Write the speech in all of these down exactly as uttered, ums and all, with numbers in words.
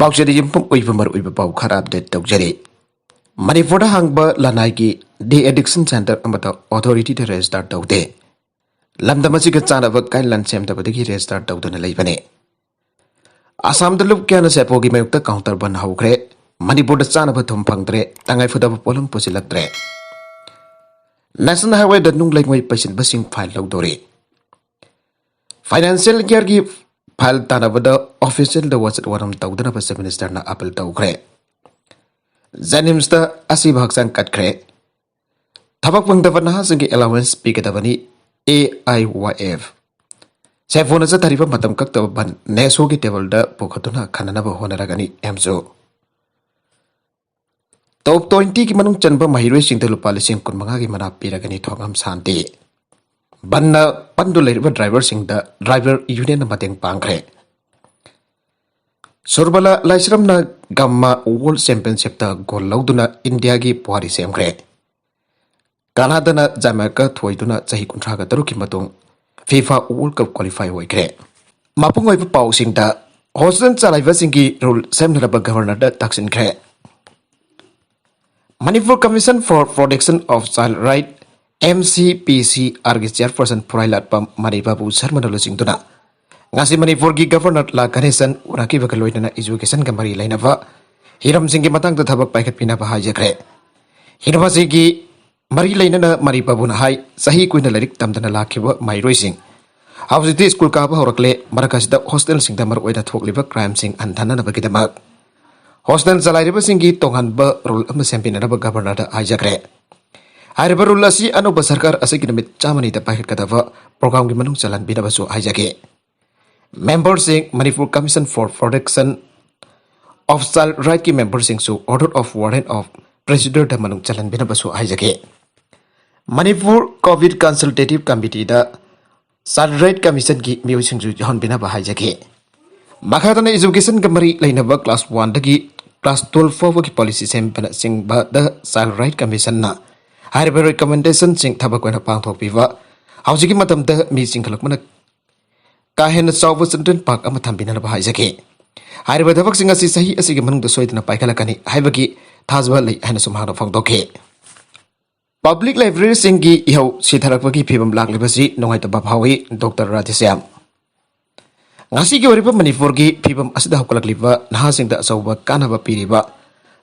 ꯄꯥꯎꯆꯦꯗ ꯌꯨꯝꯐꯝ ꯑꯣꯏꯕ ꯃꯔꯨꯑꯣꯏꯕ ꯄꯥꯎ ꯈꯔ ꯑꯞꯗꯦꯠ ꯇꯧꯖꯔꯤ꯫ ꯃꯅꯤꯄꯨꯔꯗ ꯍꯥꯡꯕ ꯂꯅꯥꯏꯒꯤ ꯗꯤ ꯑꯦꯗꯤꯛꯁꯟ ꯁꯦꯟꯇꯔ ꯑꯃꯠꯇ ꯑꯣꯊꯣꯔꯤꯇꯤꯗ ꯔꯦꯖꯤꯁꯇꯥꯔ ꯇꯧꯗꯦ꯫ ꯂꯝꯗꯝ ꯑꯁꯤꯒ ꯆꯥꯅꯕ ꯒꯥꯏꯗꯂꯥꯏꯟ ꯁꯦꯝꯗꯕꯗꯒꯤ ꯔꯦꯖꯤꯁꯇꯥꯔ ꯇꯧꯗꯨꯅ ꯂꯩꯕꯅꯤ꯫ ꯑꯁꯥꯝꯗ ꯂꯨꯞ ꯀꯌꯥꯅ ꯁꯦꯄꯣꯒꯤ ꯃꯥꯌꯣꯛꯇ ꯀꯥꯎꯟꯇꯔ ꯕꯟ ꯍꯧꯈ꯭ꯔꯦ꯫ ꯃꯅꯤꯄꯨꯔꯗ ꯆꯥꯅꯕ ꯊꯨꯝ ꯐꯪꯗ꯭ꯔꯦ꯫ ꯇꯉꯥꯏ ꯐꯗꯕ ꯄꯣꯠꯂꯝ ꯄꯨꯁꯤꯜꯂꯛꯇ꯭ꯔꯦ꯫ ꯅꯦꯁꯅꯦꯜ ꯍꯥꯏꯋꯦꯗ ꯅꯨꯡ ꯂꯩꯉꯣꯏ ꯄꯩꯁꯤꯟꯕꯁꯤꯡ ꯐꯥꯏꯟ ꯂꯧꯗꯣꯔꯤ꯫ ꯐꯥꯏꯅꯥꯟꯁꯤꯌꯦꯜ ꯏꯌꯥꯔꯒꯤ ꯐꯥꯏꯜ ꯇꯥꯟꯅꯕꯗ ꯑꯣꯐꯤꯁꯤꯌꯦꯜꯗ ꯋꯥꯆꯠ ꯋꯥꯔꯝ ꯇꯧꯗꯅꯕ ꯆꯤꯐ ꯃꯤꯅꯤꯁꯇꯔꯅ ꯑꯥꯄꯤꯜ ꯇꯧꯈ꯭ꯔꯦ꯫ ꯖꯦꯅꯤꯝꯁꯇ ꯑꯁꯤꯕ ꯍꯛꯆꯥꯡ ꯀꯠꯈ꯭ꯔꯦ꯫ ꯊꯕꯛ ꯐꯪꯗꯕ ꯅꯍꯥꯁꯤꯡꯒꯤ ꯑꯦꯂꯥꯋꯦꯟꯁ ꯄꯤꯒꯗꯕꯅꯤ꯫ A I Y F. ꯁꯦꯐꯣꯅ ꯆꯠꯊꯔꯤꯕ ꯃꯇꯝ ꯀꯛꯇꯕ ꯕꯟ ꯅꯦꯁꯣꯒꯤ ꯇꯦꯕꯜꯗ ꯄꯨꯈꯠꯇꯨꯅ ꯈꯟꯅꯅꯕ ꯍꯣꯠꯅꯔꯒꯅꯤ꯫ ꯑꯦꯝꯁꯨ ꯇꯣꯞ ꯇ꯭ꯋꯦꯟꯇꯤꯒꯤ ꯃꯅꯨꯡ ꯆꯟꯕ ꯃꯍꯩꯔꯣꯏꯁꯤꯡꯗ ꯂꯨꯄꯥ ꯂꯤꯁꯤꯡ ꯀꯨꯟꯃꯉꯥꯒꯤ ꯃꯅꯥ ꯄꯤꯔꯒꯅꯤ꯫ ꯊꯣꯉꯝ ꯁꯥꯟꯇꯤ꯫ ꯕꯟꯅ ꯄꯟꯗꯨ ꯂꯩꯔꯤꯕ ꯗ꯭ꯔꯥꯏꯚꯔꯁꯤꯡꯗ ꯗ꯭ꯔꯥꯏꯚꯔ ꯌꯨꯅꯤꯌꯟꯅ ꯃꯇꯦꯡ ꯄꯥꯡꯈ꯭ꯔꯦ꯫ ꯁꯨꯔꯕꯂꯥ ꯂꯥꯏꯁ꯭ꯔꯝꯅ ꯒꯝꯃꯥ ꯋꯥꯔꯜ ꯆꯦꯝꯄꯤꯌꯟꯁꯤꯞꯇ ꯒꯣꯜ ꯂꯧꯗꯨꯅ ꯏꯟꯗꯤꯌꯥꯒꯤ ꯄꯨꯋꯥꯔꯤ ꯁꯦꯝꯈ꯭ꯔꯦ꯫ ꯀꯅꯥꯗꯥꯅ ꯖꯃꯥꯏꯀꯥ ꯊꯣꯏꯗꯨꯅ ꯆꯍꯤ ꯀꯨꯟꯊ꯭ꯔꯥꯒ ꯇꯔꯨꯛꯀꯤ ꯃꯇꯨꯡ ꯐꯤꯐꯥ ꯋꯥꯔꯜ ꯀꯞ ꯀ꯭ꯋꯥꯂꯤꯐꯥꯏ ꯑꯣꯏꯈ꯭ꯔꯦ꯫ ꯃꯄꯨꯡ ꯑꯣꯏꯕ ꯄꯥꯎꯁꯤꯡꯗ, ꯍꯣꯁꯇꯦꯜ ꯆꯂꯥꯏꯕꯁꯤꯡꯒꯤ ꯔꯨꯜ ꯁꯦꯝꯅꯅꯕ ꯒꯚꯔꯅꯔꯗ ꯇꯥꯛꯁꯤꯟꯈ꯭ꯔꯦ꯫ Manipur Commission for Protection of Child Right, M C P C R ꯒꯤ ꯆꯤꯌꯔꯄꯔꯁꯟ ꯐꯨꯔꯥꯏꯂꯥꯠꯄꯝ ꯃꯔꯤꯕꯥꯕꯨ ꯁꯔꯃꯅ ꯂꯨꯆꯤꯡꯗꯨꯅ ꯉꯁꯤ ꯃꯅꯤꯄꯨꯔꯒꯤ ꯒꯚꯔꯅꯔ ꯂꯥ ꯒꯅꯦꯁꯟ ꯎꯅꯈꯤꯕꯒ ꯂꯣꯏꯅꯅ ꯏꯖꯨꯀꯦꯁꯟꯒ ꯃꯔꯤ ꯂꯩꯅꯕ ꯍꯤꯔꯝꯁꯤꯡꯒꯤ ꯃꯇꯥꯡꯗ ꯊꯕꯛ ꯄꯥꯏꯈꯠꯄꯤꯅꯕ ꯍꯥꯏꯖꯈ꯭ꯔꯦ꯫ ꯍꯤꯔꯝ ꯑꯁꯤꯒꯤ ꯃꯔꯤ ꯂꯩꯅꯅ ꯃꯔꯤꯕꯥꯕꯨꯅ ꯍꯥꯏ, ꯆꯍꯤ ꯀꯨꯏꯅ ꯂꯥꯏꯔꯤꯛ ꯇꯝꯗꯅ ꯂꯥꯛꯈꯤꯕ ꯃꯍꯩꯔꯣꯏꯁꯤꯡ ꯍꯧꯖꯤꯛꯇꯤ ꯁ꯭ꯀꯨꯜ ꯀꯥꯕ ꯍꯧꯔꯛꯂꯦ꯫ ꯃꯔꯛ ꯑꯁꯤꯗ ꯍꯣꯁꯇꯦꯜꯁꯤꯡꯗ ꯃꯔꯨꯑꯣꯏꯅ ꯊꯣꯛꯂꯤꯕ ꯀ꯭ꯔꯥꯏꯝꯁꯤꯡ ꯍꯟꯊꯅꯅꯕꯒꯤꯗꯃꯛ ꯍꯣꯁꯇꯦꯜ ꯆꯂꯥꯏꯔꯤꯕꯁꯤꯡꯒꯤ ꯇꯣꯉꯥꯟꯕ ꯔꯨꯜ ꯑꯃ ꯁꯦꯝꯕꯤꯅꯅꯕ ꯒꯚꯔꯅꯔꯗ ꯍꯥꯏꯖꯈ꯭ꯔꯦ꯫ ꯍꯥꯏꯔꯤꯕ ꯔꯨꯜ ꯑꯁꯤ ꯑꯅꯧꯕ ꯁꯔꯀꯥꯔ ꯑꯁꯤꯒꯤ ꯅꯨꯃꯤꯠ ꯆꯥꯝꯃꯅꯤꯗ ꯄꯥꯏꯈꯠꯀꯗꯕ ꯄ꯭ꯔꯣꯒ꯭ꯔꯥꯝꯒꯤ ꯃꯅꯨꯡ ꯆꯜꯍꯟꯕꯤꯅꯕꯁꯨ ꯍꯥꯏꯖꯒꯦ꯫ ꯃꯦꯝꯕꯔꯁꯤꯡ, Manipur Commission for Protection of Child Rightꯀꯤ ꯃꯦꯝꯕꯔꯁꯤꯡꯁꯨ order of warrant of procedureꯗ ꯃꯅꯨꯡ ꯆꯜꯍꯟꯕꯤꯅꯕꯁꯨ ꯍꯥꯏꯖꯒꯦ꯫ ꯃꯅꯤꯄꯨꯔ ꯀꯣꯚꯤꯗ ꯀꯟꯁꯜꯇꯦꯇꯤꯚ ꯀꯃꯤꯇꯤꯗ ꯆꯥꯏꯜ ꯔꯥꯏꯠ ꯀꯃꯤꯁꯟꯒꯤ ꯃꯤꯑꯣꯏꯁꯤꯡꯁꯨ ꯌꯥꯎꯍꯟꯕꯤꯅꯕ ꯍꯥꯏꯖꯒꯦ꯫ ꯃꯈꯥꯗꯅ ꯏꯖꯨꯀꯦꯁꯟꯒ ꯃꯔꯤ ꯂꯩꯅꯕ ꯀ꯭ꯂꯥꯁ ꯋꯥꯟꯗꯒꯤ ꯀ꯭ꯂꯥꯁ ꯇꯨꯋꯦꯜꯐ ꯐꯥꯎꯕꯒꯤ ꯄꯣꯂꯤꯁꯤ ꯁꯦꯝꯕꯅꯆꯤꯡꯕꯗ ꯆꯥꯏꯜ ꯔꯥꯏꯠ ꯀꯃꯤꯁꯟꯅ ꯍꯥꯏꯔꯤꯕ ꯔꯤꯀꯃꯦꯟꯗꯦꯁꯟꯁꯤꯡ ꯊꯕꯛ ꯑꯣꯏꯅ ꯄꯥꯡꯊꯣꯛꯄꯤꯕ꯫ ꯍꯧꯖꯤꯛꯀꯤ ꯃꯇꯝꯗ ꯃꯤ ꯆꯤꯡꯈꯠꯂꯛꯄꯅ ꯀꯥ ꯍꯦꯟꯅ ꯆꯥꯎꯕ ꯆꯤꯜꯗ꯭ꯔꯦꯟ ꯄꯥꯔꯛ ꯑꯃ ꯊꯝꯕꯤꯅꯅꯕ ꯍꯥꯏꯖꯒꯦ꯫ ꯍꯥꯏꯔꯤꯕ ꯊꯕꯛꯁꯤꯡ ꯑꯁꯤ ꯆꯍꯤ ꯑꯁꯤꯒꯤ ꯃꯅꯨꯡꯗ ꯁꯣꯏꯗꯅ ꯄꯥꯏꯈꯠꯂꯛꯀꯅꯤ ꯍꯥꯏꯕꯒꯤ ꯊꯥꯖꯕ ꯂꯩ ꯍꯥꯏꯅꯁꯨ ꯃꯍꯥꯛꯅ ꯐꯣꯡꯗꯣꯛꯈꯤ꯫ ꯄꯕ꯭ꯂꯤꯛ ꯂꯥꯏꯕ꯭ꯔꯦꯔꯤꯁꯤꯡꯒꯤ ꯏꯍꯧ ꯁꯤꯊꯔꯛꯄꯒꯤ ꯐꯤꯕꯝ ꯂꯥꯛꯂꯤꯕꯁꯤ ꯅꯨꯡꯉꯥꯏꯇꯕ ꯐꯥꯎꯏ, ꯗꯣꯛꯇꯔ ꯔꯥꯙꯦꯁ꯭ꯌꯥꯝ꯫ ꯉꯁꯤꯒꯤ ꯑꯣꯏꯔꯤꯕ ꯃꯅꯤꯄꯨꯔꯒꯤ ꯐꯤꯕꯝ ꯑꯁꯤꯗ ꯍꯧꯒꯠꯂꯛꯂꯤꯕ ꯅꯍꯥꯁꯤꯡꯗ ꯑꯆꯧꯕ ꯀꯥꯟꯅꯕ ꯄꯤꯔꯤꯕ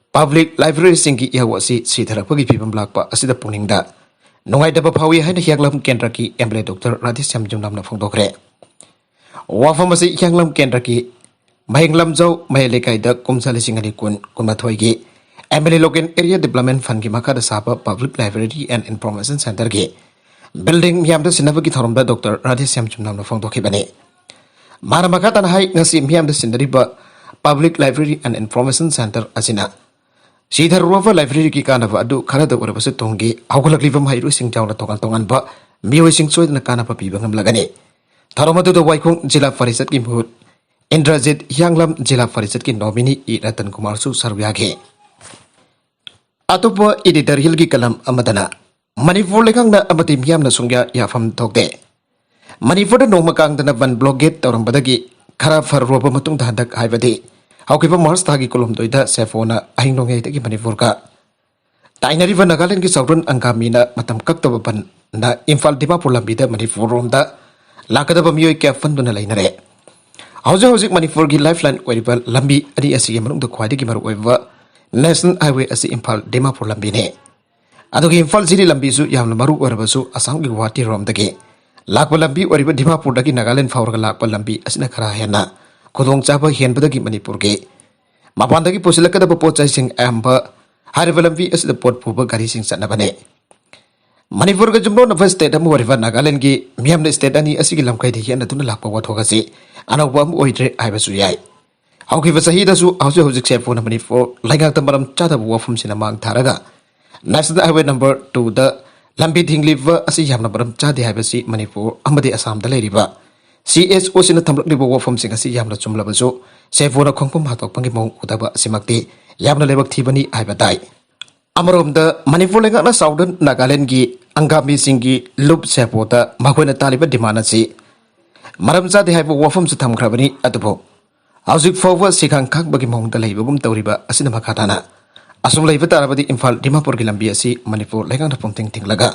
ꯄꯕ꯭ꯂꯤꯛ ꯂꯥꯏꯕ꯭ꯔꯦꯔꯤꯁꯤꯡꯒꯤ ꯏꯍꯧ ꯑꯁꯤ ꯁꯤꯊꯔꯛꯄꯒꯤ ꯐꯤꯕꯝ ꯂꯥꯛꯄ ꯑꯁꯤꯗ ꯄꯨꯛꯅꯤꯡꯗ ꯅꯨꯡꯉꯥꯏꯇꯕ ꯐꯥꯎꯏ ꯍꯥꯏꯅ ꯍꯤꯌꯥꯡꯂꯝ ꯀꯦꯟꯗ꯭ꯔꯒꯤ M L A doctor Radheshyam ꯌꯨꯝꯅꯥꯝꯅ ꯐꯣꯡꯗꯣꯛꯈ꯭ꯔꯦ꯫ ꯋꯥꯐꯝ ꯑꯁꯤ ꯍꯤꯌꯥꯡꯂꯝ ꯀꯦꯟꯗ꯭ꯔꯒꯤ ꯃꯍꯦꯡꯂꯝꯖꯧ ꯃꯌꯥꯏ ꯂꯩꯀꯥꯏꯗ ꯀꯨꯝꯖꯥ ꯂꯤꯁꯤꯡ ꯑꯅꯤ ꯀꯨꯟ ꯀꯨꯟꯃꯥꯊꯣꯏꯒꯤ M L A local area development ꯐꯟꯒꯤ ꯃꯈꯥꯗ ꯁꯥꯕ ꯄꯕ꯭ꯂꯤꯛ ꯂꯥꯏꯕ꯭ꯔꯦꯔꯤ ꯑꯦꯟ ꯏꯟꯐꯣꯔꯃꯦꯁꯟ ꯁꯦꯟꯇꯔꯒꯤ ꯕꯤꯜꯗꯤꯡ ꯃꯤꯌꯥꯝꯗ ꯁꯤꯟꯅꯕꯒꯤ ꯊꯧꯔꯝꯗ ꯗꯣꯛꯇꯔ ꯔꯥꯙꯦꯁ꯭ꯌꯥꯝ ꯌꯨꯝꯅꯥꯝꯅ ꯐꯣꯡꯗꯣꯛꯈꯤꯕꯅꯤ꯫ ꯃꯥꯅ ꯃꯈꯥ ꯇꯥꯅ ꯍꯥꯏ, ꯉꯁꯤ ꯃꯤꯌꯥꯝꯗ ꯁꯤꯟꯅꯔꯤꯕ public library and information centre ꯑꯁꯤꯅ ꯁꯤꯊꯔꯨꯔꯕ ꯂꯥꯏꯕ꯭ꯔꯦꯔꯤꯒꯤ ꯀꯥꯟꯅꯕ ꯑꯗꯨ ꯈꯔꯗ ꯑꯣꯏꯔꯕꯁꯨ ꯇꯨꯡꯒꯤ ꯍꯧꯒꯠꯂꯛꯂꯤꯕ ꯃꯍꯩꯔꯣꯏꯁꯤꯡ ꯌꯥꯎꯅ ꯇꯣꯉꯥꯟ ꯇꯣꯉꯥꯟꯕ ꯃꯤꯑꯣꯏꯁꯤꯡ ꯁꯣꯏꯗꯅ ꯀꯥꯟꯅꯕ ꯄꯤꯕ ꯉꯝꯂꯒꯅꯤ꯫ ꯊꯧꯔꯝ ꯑꯗꯨꯗ ꯋꯥꯏꯈꯣꯡ ꯖꯤꯂꯥ ꯄꯔꯤꯁꯠꯀꯤ ꯃꯤꯍꯨꯠ ꯏꯟꯗ꯭ꯔꯖꯤꯠ ꯍꯤꯌꯥꯡꯂꯝ, ꯖꯤꯂꯥ ꯄꯔꯤꯁꯠꯀꯤ ꯅꯣꯃꯤꯅꯤ ꯏ ꯔꯇꯟ ꯀꯨꯃꯥꯔꯁꯨ ꯁꯔꯨꯛ ꯌꯥꯈꯤ꯫ ꯑꯇꯣꯞꯄ ꯏꯗꯤꯇꯣꯔꯤꯌꯦꯜꯒꯤ ꯀꯂꯝ ꯑꯃꯗꯅ ꯃꯅꯤꯄꯨꯔ ꯂꯩꯉꯥꯛꯅ ꯑꯃꯗꯤ ꯃꯤꯌꯥꯝꯅ ꯁꯨꯡꯌꯥ ꯌꯥꯐꯝ ꯊꯣꯛꯇꯦ꯫ ꯃꯅꯤꯄꯨꯔꯗ ꯅꯣꯡꯃ ꯀꯥꯡꯗꯅ ꯕꯟ ꯕ꯭ꯂꯣꯀꯦꯠ ꯇꯧꯔꯝꯕꯗꯒꯤ ꯈꯔ ꯐꯔꯨꯔꯕ ꯃꯇꯨꯡꯗ ꯍꯟꯗꯛ ꯍꯥꯏꯕꯗꯤ ꯍꯧꯈꯤꯕ ꯃꯥꯔꯆ ꯊꯥꯒꯤ ꯀꯨꯟꯍꯨꯝꯗꯣꯏꯗ ꯁꯦꯐꯣꯅ ꯑꯍꯤꯡ ꯅꯣꯡꯌꯥꯏꯗꯒꯤ ꯃꯅꯤꯄꯨꯔꯒ ꯇꯥꯏꯅꯔꯤꯕ ꯅꯥꯒꯥꯂꯦꯟꯗꯒꯤ ꯆꯥꯎꯗ꯭ꯔꯣꯟ ꯑꯪꯒꯥꯃꯤꯅ ꯃꯇꯝ ꯀꯛꯇꯕ ꯕꯟꯅ ꯏꯝꯐꯥꯜ ꯗꯤꯃꯥꯄꯨꯔ ꯂꯝꯕꯤꯗ ꯃꯅꯤꯄꯨꯔ ꯔꯣꯝꯗ ꯂꯥꯛꯀꯗꯕ ꯃꯤꯑꯣꯏ ꯀꯌꯥ ꯐꯟꯗꯨꯅ ꯂꯩꯅꯔꯦ꯫ ꯍꯧꯖꯤꯛ ꯍꯧꯖꯤꯛ ꯃꯅꯤꯄꯨꯔꯒꯤ ꯂꯥꯏꯐꯂꯥꯏꯟ ꯑꯣꯏꯔꯤꯕ ꯂꯝꯕꯤ ꯑꯅꯤ ꯑꯁꯤꯒꯤ ꯃꯅꯨꯡꯗ ꯈ꯭ꯋꯥꯏꯗꯒꯤ ꯃꯔꯨꯑꯣꯏꯕ ꯅꯦꯁꯅꯦꯜ ꯍꯥꯏꯋꯦ ꯑꯁꯤ ꯏꯝꯐꯥꯜ ꯗꯤꯃꯥꯄꯨꯔ ꯂꯝꯕꯤꯅꯤ꯫ ꯑꯗꯨꯒ ꯏꯝꯐꯥꯜ ꯖꯤꯔꯤ ꯂꯝꯕꯤꯁꯨ ꯌꯥꯝꯅ ꯃꯔꯨ ꯑꯣꯏꯔꯕꯁꯨ ꯑꯁꯥꯝꯒꯤ ꯒꯨꯋꯥꯍꯥꯇꯤ ꯔꯣꯝꯗꯒꯤ ꯂꯥꯛꯄ ꯂꯝꯕꯤ ꯑꯣꯏꯔꯤꯕ ꯗꯤꯃꯥꯄꯨꯔꯗꯒꯤ ꯅꯥꯒꯥꯂꯦꯟ ꯐꯥꯎꯔꯒ ꯂꯥꯛꯄ ꯂꯝꯕꯤ ꯑꯁꯤꯅ ꯈꯔ ꯍꯦꯟꯅ ꯈꯨꯗꯣꯡꯆꯥꯕ ꯍꯦꯟꯕꯗꯒꯤ ꯃꯅꯤꯄꯨꯔꯒꯤ ꯃꯄꯥꯟꯗꯒꯤ ꯄꯨꯁꯤꯜꯂꯛꯀꯗꯕ ꯄꯣꯠ ꯆꯩꯁꯤꯡ ꯑꯌꯥꯝꯕ ꯍꯥꯏꯔꯤꯕ ꯂꯝꯕꯤ ꯑꯁꯤꯗ ꯄꯣꯠ ꯄꯨꯕ ꯒꯥꯔꯤꯁꯤꯡ ꯆꯠꯅꯕꯅꯤ꯫ ꯃꯅꯤꯄꯨꯔꯒ ꯌꯨꯝꯂꯣꯟꯅꯕ ꯁ꯭ꯇꯦꯠ ꯑꯃ ꯑꯣꯏꯔꯤꯕ ꯅꯥꯒꯥꯂꯦꯟꯗꯒꯤ ꯃꯤꯌꯥꯝꯅ ꯁ꯭ꯇꯦꯠ ꯑꯅꯤ ꯑꯁꯤꯒꯤ ꯂꯝꯈꯩꯗ ꯌꯦꯠꯅꯗꯨꯅ ꯂꯥꯛꯄ ꯋꯥꯊꯣꯛ ꯑꯁꯤ ꯑꯅꯧꯕ ꯑꯃ ꯑꯣꯏꯗ꯭ꯔꯦ ꯍꯥꯏꯕꯁꯨ ꯌꯥꯏ꯫ ꯍꯧꯈꯤꯕ ꯆꯍꯤꯗꯁꯨ ꯍꯧꯖꯤꯛ ꯍꯧꯖꯤꯛ ꯁꯦꯐꯣꯅ ꯃꯅꯤꯄꯨꯔ ꯂꯩꯉꯥꯛꯇ ꯃꯔꯝ ꯆꯥꯗꯕ ꯋꯥꯐꯝꯁꯤꯅ ꯃꯥꯡ ꯊꯥꯔꯒ ꯅꯦꯁꯅꯦꯜ ꯍꯥꯏꯋꯦ ꯅꯝꯕꯔ ꯇꯨꯗ ꯂꯝꯕꯤ ꯊꯤꯡꯂꯤꯕ ꯑꯁꯤ ꯌꯥꯝꯅ ꯃꯔꯝ ꯆꯥꯗꯦ ꯍꯥꯏꯕꯁꯤ ꯃꯅꯤꯄꯨꯔ ꯑꯃꯗꯤ ꯑꯁꯥꯝꯗ ꯂꯩꯔꯤꯕ ꯁꯤ ꯑꯦꯁ ꯑꯣꯁꯤꯡꯅ ꯊꯝꯂꯛꯂꯤꯕ ꯋꯥꯐꯝꯁꯤꯡ ꯑꯁꯤ ꯌꯥꯝꯅ ꯆꯨꯝꯂꯕꯁꯨ ꯁꯦꯐꯣꯅ ꯈꯣꯡꯐꯝ ꯍꯥꯠꯇꯣꯛꯄꯒꯤ ꯃꯑꯣꯡ ꯎꯗꯕ ꯑꯁꯤꯃꯛꯇꯤ ꯌꯥꯝꯅ ꯂꯥꯏꯕꯛ ꯊꯤꯕꯅꯤ ꯍꯥꯏꯕ ꯇꯥꯏ꯫ ꯑꯃꯔꯣꯝꯗ ꯃꯅꯤꯄꯨꯔ ꯂꯩꯉꯥꯛꯅ ꯁꯥꯎꯗꯔꯟ ꯅꯥꯒꯥꯂꯦꯟꯗꯒꯤ ꯑꯪꯒꯥꯃꯤꯁꯤꯡꯒꯤ ꯂꯨꯞ ꯁꯦꯐꯣꯗ ꯃꯈꯣꯏꯅ ꯇꯥꯜꯂꯤꯕ ꯗꯤꯃꯥꯟ ꯑꯁꯤ ꯃꯔꯝ ꯆꯥꯗꯦ ꯍꯥꯏꯕ ꯋꯥꯐꯝꯁꯨ ꯊꯝꯈ꯭ꯔꯕꯅꯤ꯫ ꯑꯗꯨꯕꯨ ꯍꯧꯖꯤꯛ ꯐꯥꯎꯕ ꯁꯤꯈꯥꯡ ꯈꯥꯡꯕꯒꯤ ꯃꯑꯣꯡꯗ ꯂꯩꯕꯒꯨꯝ ꯇꯧꯔꯤꯕ ꯑꯁꯤꯅ ꯃꯈꯥ ꯇꯥꯅ ꯑꯁꯨꯝ ꯂꯩꯕ ꯇꯥꯔꯕꯗꯤ ꯏꯝꯐꯥꯜ ꯗꯤꯃꯥꯄꯨꯔꯒꯤ ꯂꯝꯕꯤ ꯑꯁꯤ ꯃꯅꯤꯄꯨꯔ ꯂꯩꯉꯥꯛꯅ ꯄꯨꯡꯊꯤꯡ ꯊꯤꯡꯂꯒ